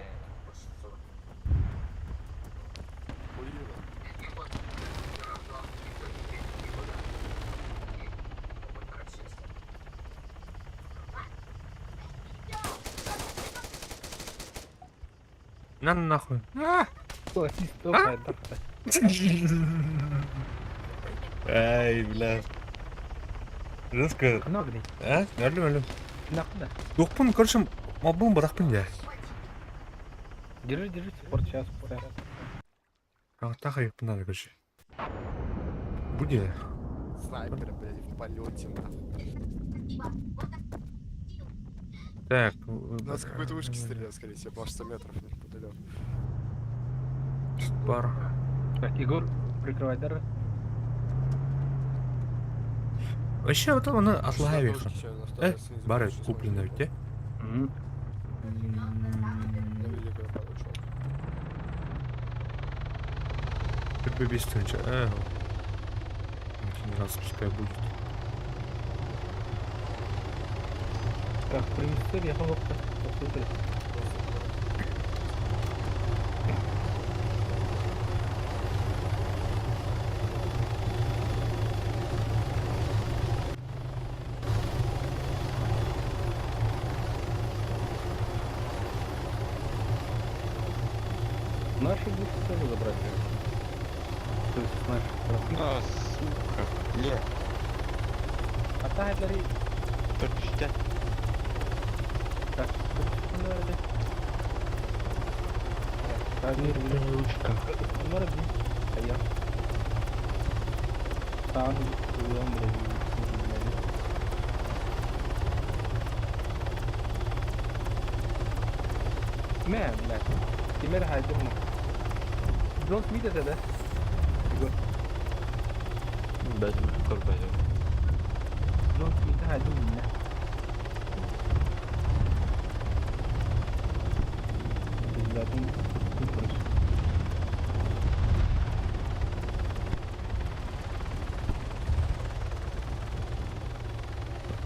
На нахуй. А! Ай, бля. Жестко. А? Нөлү, нөлү. Нахуй. Юкпун, короче, мобун баракпын я. Держи, держи, спорт сейчас. Ага, юкпун надо, короче. Буде. Снайпер, блядь, в полете, нахуй. Так. У нас какой-то вышки стрелял, скорее всего, потому что 100 метров неподалеку. Бар. Так, Егор, прикрывай дары. Вообще, вот он отлавиха. Вышки сейчас на второй снизу Бары больше куплено ведь, смотрю. На великую падал чувак. Как бы без тынча. Раз пускай будет. Так, принести, я там Нашу будку тоже забрать. То есть с нашей стороны. А, сука, бля. А та это Только Так, Ручка. Man, блядь. Теперь хайдем. Джон Смит это, да? Егор. Бәдім көрбәдім. Джон Смит хайдем меня. Блядь, он короче.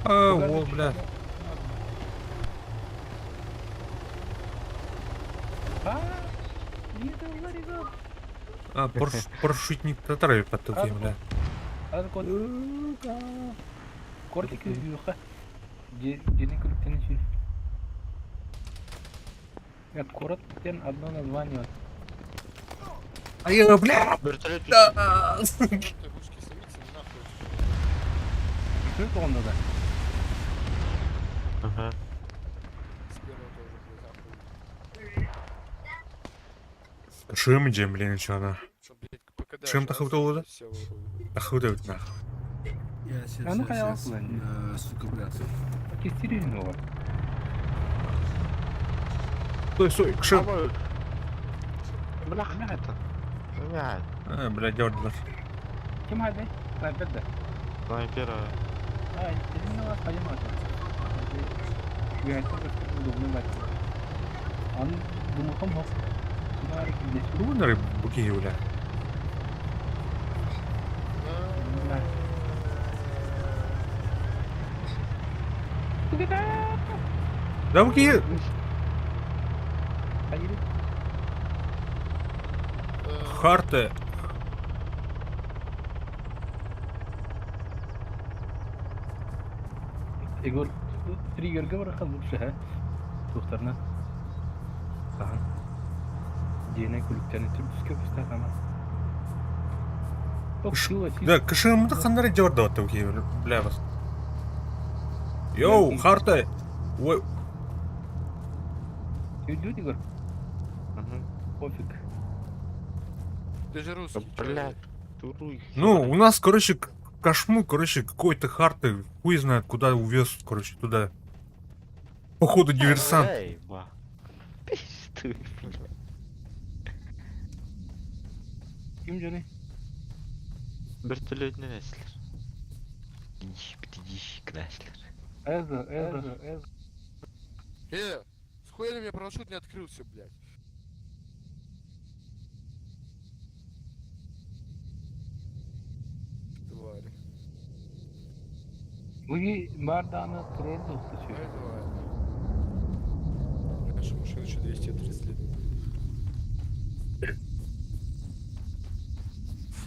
А, о, бля. А, нет, Ларика. А, парашютник татары подтуким, бля. Кортик юха. День крутен Нет, город одно название. Ай, бля! Вертолет Да! Вышки снимите, нахуй. Вертолет оҕонно да? Ага. С первого тоже, блядь, охуеть. Шым дьэ, блин, чана. Что, блядь, ПКД Шым тахыбыта буолла? Все выходит. Тахыбыта эбит нах. Yes, yes, А ну yes, хайа yes. ылан. Сука, блядь. Кистирин оҕо. Стой, стой, кшым. Бля, это. Бля, А, бля, дёрдылар. Ким хайдай? Снайпер да. снайпера. Ай, именно понимаю. Я это как удобно бать. Он думал, мог. Тугунары бу киһи бля. Да бу киһи Харты. Егор, триггерге барахан лучше, ха? Тухтарна. Сахан. Дьиэнэ күлүктэрин түрдүскэ быстаатама. Да, кышымды ханнары дёрды вот бу киһи бля бас. Йоу, Харты. Ой, Идет, Егор? Пофиг. Ты же русский. Бля, туруй. Ну, у нас, короче, кошму, короче, какой-то харты, хуй знает, куда увез, короче, туда. Походу, диверсант. Эй, ба. Пиздуй, бля. Ким жаны? Вертолетный неслер. Птичь, кнаслер. Эзо, эзо, эзо. Схуя ли у меня парашют не открылся, блядь? Твари. Буги барданы турорду Ай, твари. Наша машина еще 230 лет.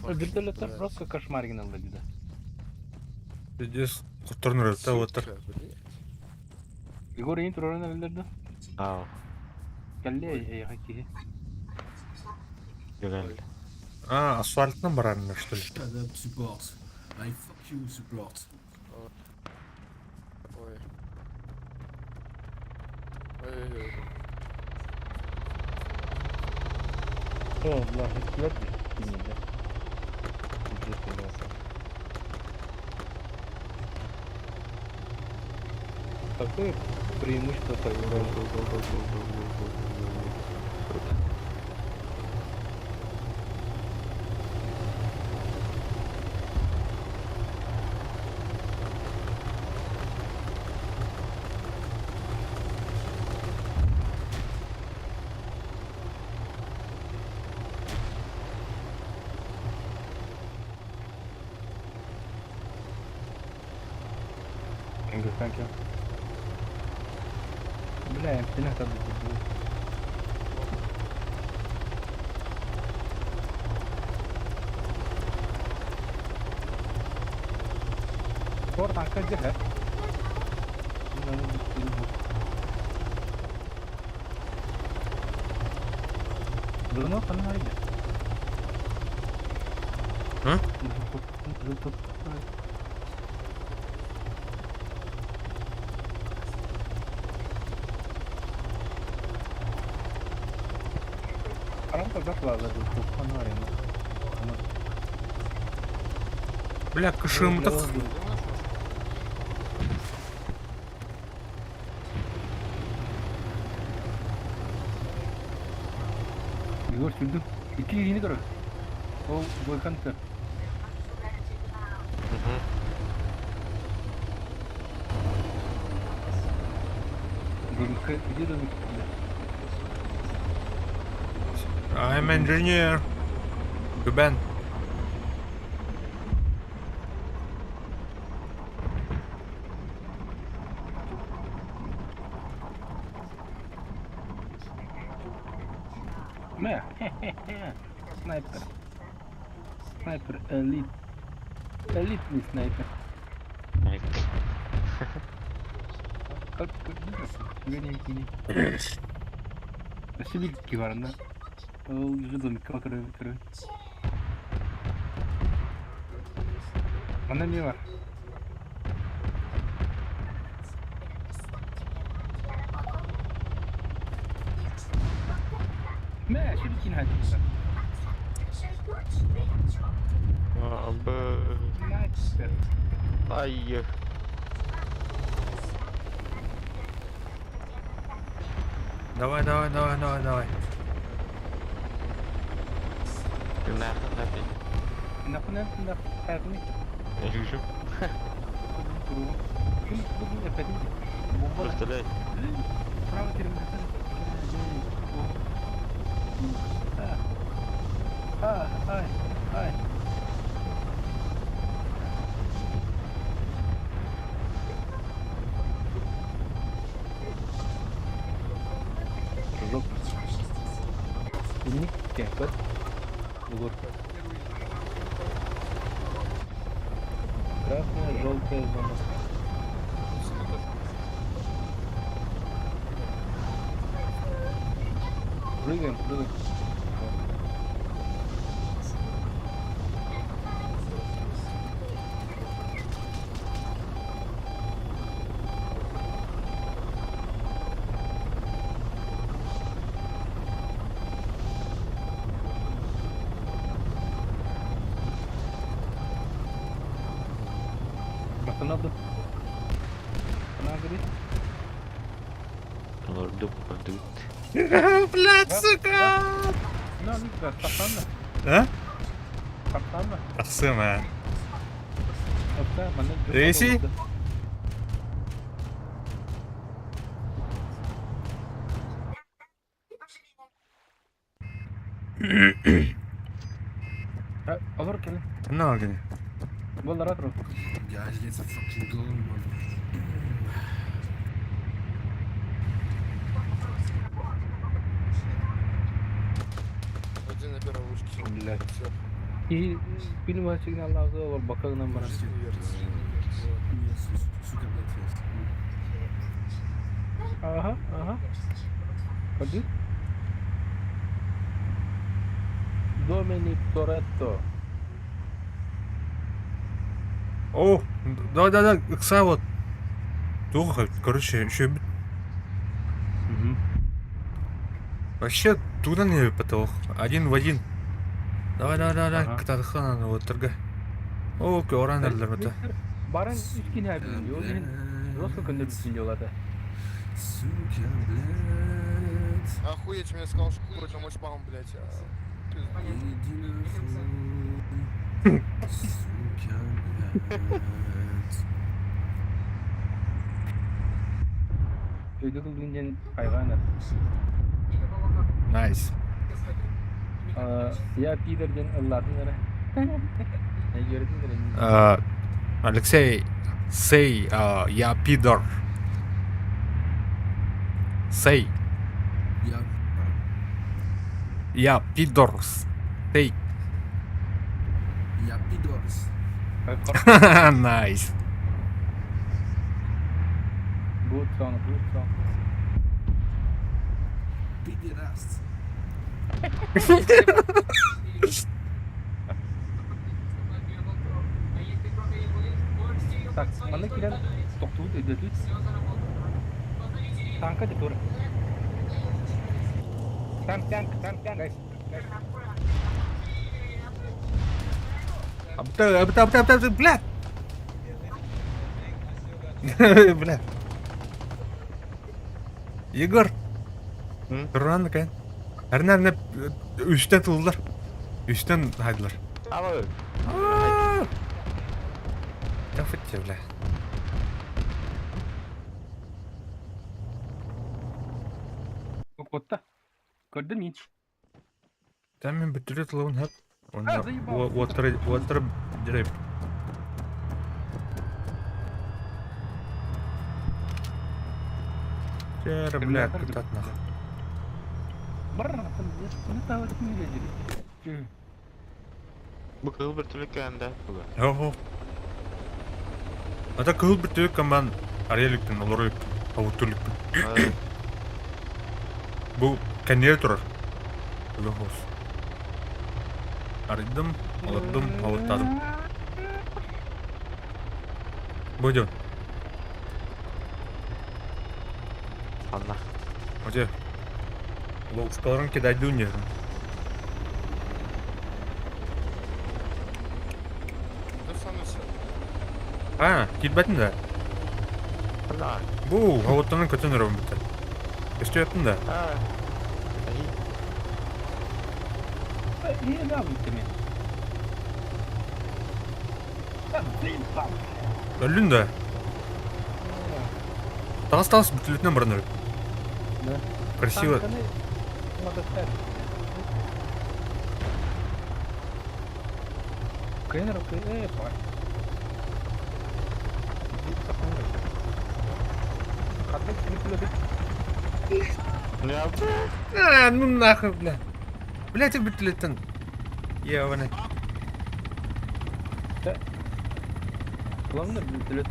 Вертолеттер просто кошмар генерал да. Здесь куртурнер, это вот так. Егор, ин турорун элдерди. Ау, Калле эйха киһи. Югаль. А, асфальтным баранина, что ли? Shut up, support. I fuck you, support. Ой. Ой-ой-ой. О, бля, хитлер кинеде. Такое преимущество проиграл. Thank you, thank you. Бля, я сильно там забыл. Спорт анка дьэ. Дурно канарide. А? Арамка зашла за канарина. Бля, кышым так. Егор сүрдү. Икки киһини көрөр. Ол бойканты. Домикка, иди домик. I'm engineer. Губен. Мэ, хе-хе-хе. Снайпер. Снайпер элит. Элитный снайпер. Как как Сибирский бар да. Ол уже домикка көрө көрө. Мана не бар? Мэ, шүркин хайдыста. А, Б. Ай. Давай, давай, давай, давай, давай. Нахуй нафиг. Нахуй нахуй. Я вижу. Представляете? Ай, ай. Жопа. Кепет. Бугор. Красная, желтая зона. Прыгаем, прыгаем. Надо. Она говорит. Блядь, сука! А? Тахсым, а. Рейси? Алыр кele. Ne oldu? Bunlar atro. Guys, let's fucking go, mother. Один на первой вышке. Блядь. И фильм сигнал алды, бакагынан бар. Yes, сука, блядь, yes. Ага, ага. Ходи. Доминик Торетто. О, да, да, да, ыкса вот. Тух, короче, еще. Угу. Вообще, туда не потолок. Один в один. Давай, давай, давай, Ага. кытархан вот торга. О, коран это. Баран үскин хәбин, yol жестко көндө бүтүн жолады. Сука, блядь. Охуеть, мне сказал, что какой-то мой спам, блядь. а, пизду. Иди нахуй. Сука, блядь. Өйдө кылдын айгана. Найс. Я пидорден ыллатын эре. Не көрдүң эре. Алексей, say, я пидор. Say, Я... я пидор. Say. Я пидорс. Nice. Good song, good song. Пидораст. Так, аны килен токтуу өйдөтүт. Танка деп тур. Танк, танк, танк, танк, guys. Абта, абта, абта, абта, блядь. Бля. Егор. Туран кэн. Әрнә үстен тылдылар. Үстен хайдылар. Алло. Да фытте, бля. Котта. Көрдүм мин. Там мен бүтүрө тылыбын хап. А, заебал. Уоттыр, уоттыр диреп. Тер, бля, кытат нахуй. Бар, не тават не жери. Бу кыл бир түлүк да. Ого. Ата кыл бир түлүк коман ареликтен олор авутуликпин. Бу кенер турар. Лохос. Арыдым, алырдым, авуттадым. Будем. Алла. Где? Ловушкаларын кидайдыын диэтим. А, киирбэтин да? Бу, оҕуттанан көтөн өрөбүн бүтэ. Көстүөппүн да? Өллүн да? Таҕыс таҕыс бүтүлүтүнэн баран өрүт. Красиво. А, ну нахуй, бля. Блядь, бүтүлүттэн. Ебаный. Главное, бүтүлүт.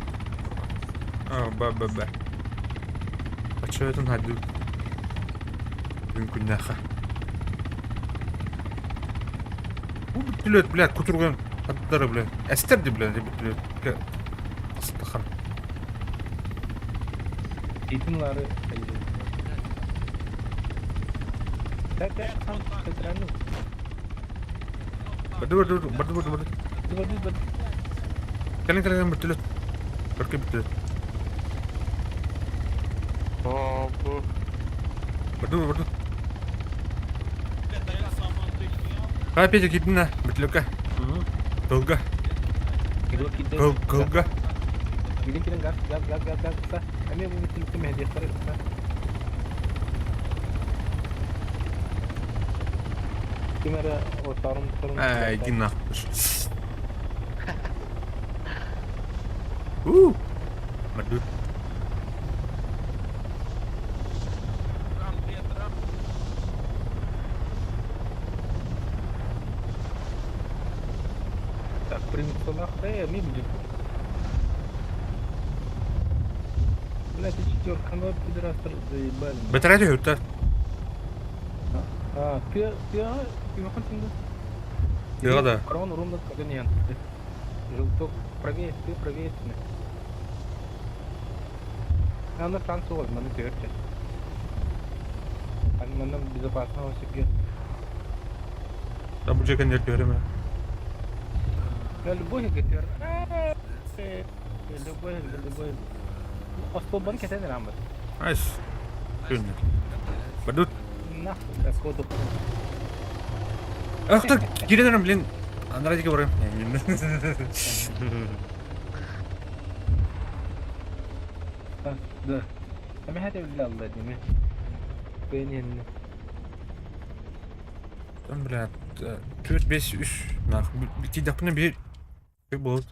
А, ба-ба-ба. А чё это надо? Күн-күннээхэ. Бу бүтүлүт, бля, кутурган аттары, бля. Эстер ди, бля, бүтүлүт. Астахан. Итинлары Барды, барды, барды, барды, барды. Кэлин, кэлин, бүтүлүт. Көркө бүтүлүт. Барды, барды. А, Петя, киирдин бүтүлүккэ. Тылга. Кыл, кылга. Кирин кирин газ газ газ газ газ са. Эми бу бүтүлүктү мехдиэхтэр Ким эрэ отарын Ай, иди нахуй. У! Мадут. Так, принцелах, э, ми будет. Блядь, и четверка, ну, пидорастер заебали. Бэтэрээти үттэр. А, ты, ты, а, ты выходи, да? Тыаҕа да. Корон урунда каган Желток правее, ты правее стены. Аны шанс ол, маны төртче. Манна безопасного себе. Да бу жекен жер көрөмө. Да любой гетер. Любой, любой. Остолбаны кетен рамбат. Айс. Күн. Бадут. Нахуй, да коду. Ах ты, кирен блин. Андрей барым. Да. Ами хати билла диме. Бенин. Там, бля, 4, 5, 3. Нахуй. Тидапны бир. Болот.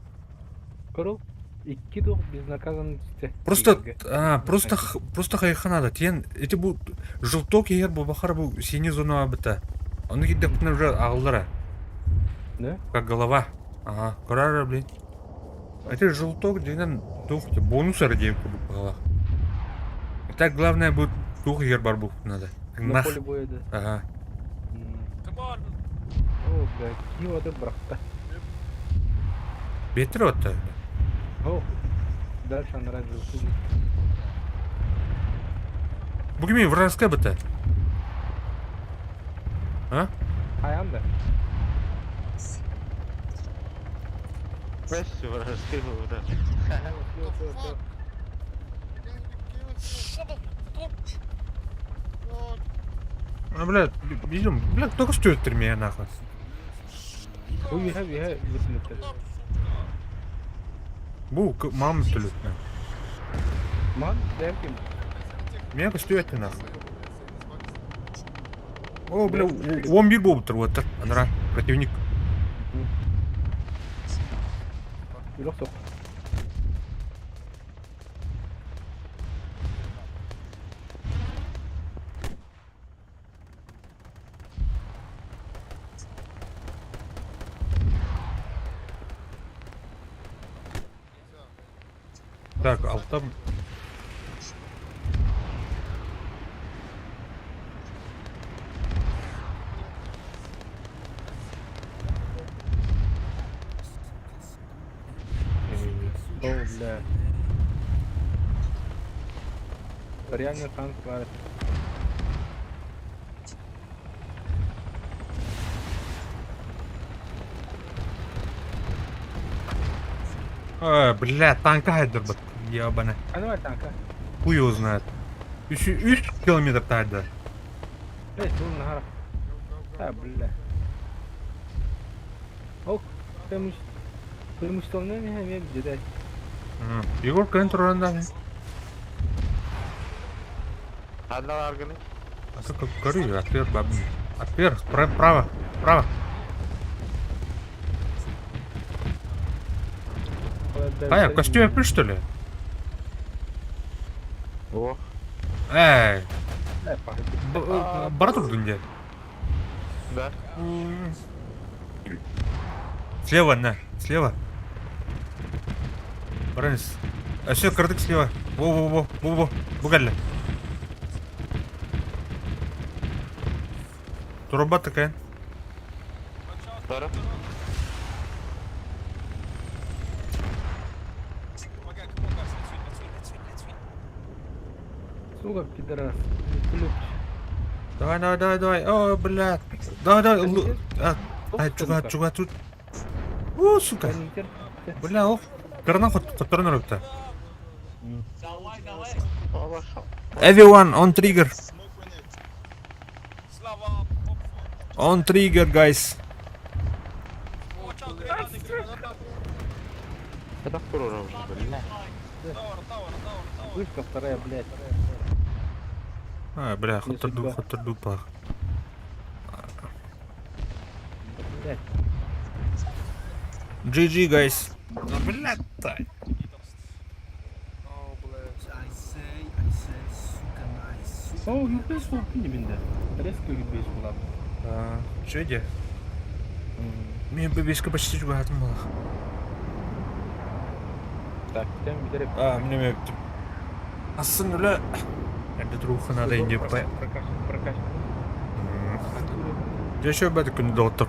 Көрүл. Икки дух безнаказанности. Просто, а, просто, просто хайха надо. Тен, эти бу желток егер бу бахар бу синий зона быта. Оны кидапны уже агылдара. Да? Как голова. Ага, көрөр, блин. Это желток деген тух бонус деп бу голова. Так главное будет тух егер бар бу надо. На поле боя, да. Ага. О, блядь, кио это бракта. Бетер отта. О, дальше она желтый. Бу кими вражеская быта. А? Аянда. Бэс вражеский был, да. А, бля, идем, бля, только стоит меня нахуй. Ой, я, я, Бу, мам төлөт. Ман, дәркем. Меня стоит нахуй. О, бля, 11 болуп тур вот анара противник. Бирок сок. Так, алтам. О, бля. Реально шанс бар. Э, бля, танка хайдырбыт. Ебана. А ну танка. Хуй его знает. Үс, үс километр тайда. Эй, тут нахара. А, бля. Ок, көмүс. Көмүс толны не хәмә биде. Егор көн туранда. Одна арганы. А как горю, отвер, баб. Отвер, право, право. А я в костюме пи, что ли? О. Эй. Бара турдун де. Да. Слева, на, слева. Бронис. А все, кырдык слева. Во-во-во, во-во, бугалли. Труба такая. Второй. Сука, пидорас. Ключ. Давай, давай, давай, давай. О, блядь. Давай, давай. Лу... А, ай, чуга, чуга, тут. О, сука. Бля, ох. Карна хоть, который на Everyone on trigger. On trigger, guys. Это второй уже, бля. Вышка вторая, блядь. А, бля, Не хоть судьба. хоть пах. Блядь. GG, guys. Бля, так. I say, I say, сука, nice, сука. О, 105 болуп бинде. Резко 105 болам. Чөйде. Мен беске почти чугатым была. Так, тем битереп. А, мне мне. Асын үле. Әлде друга надо инде. Прокачка, прокачка. Дешө бәді күні доғыттыр.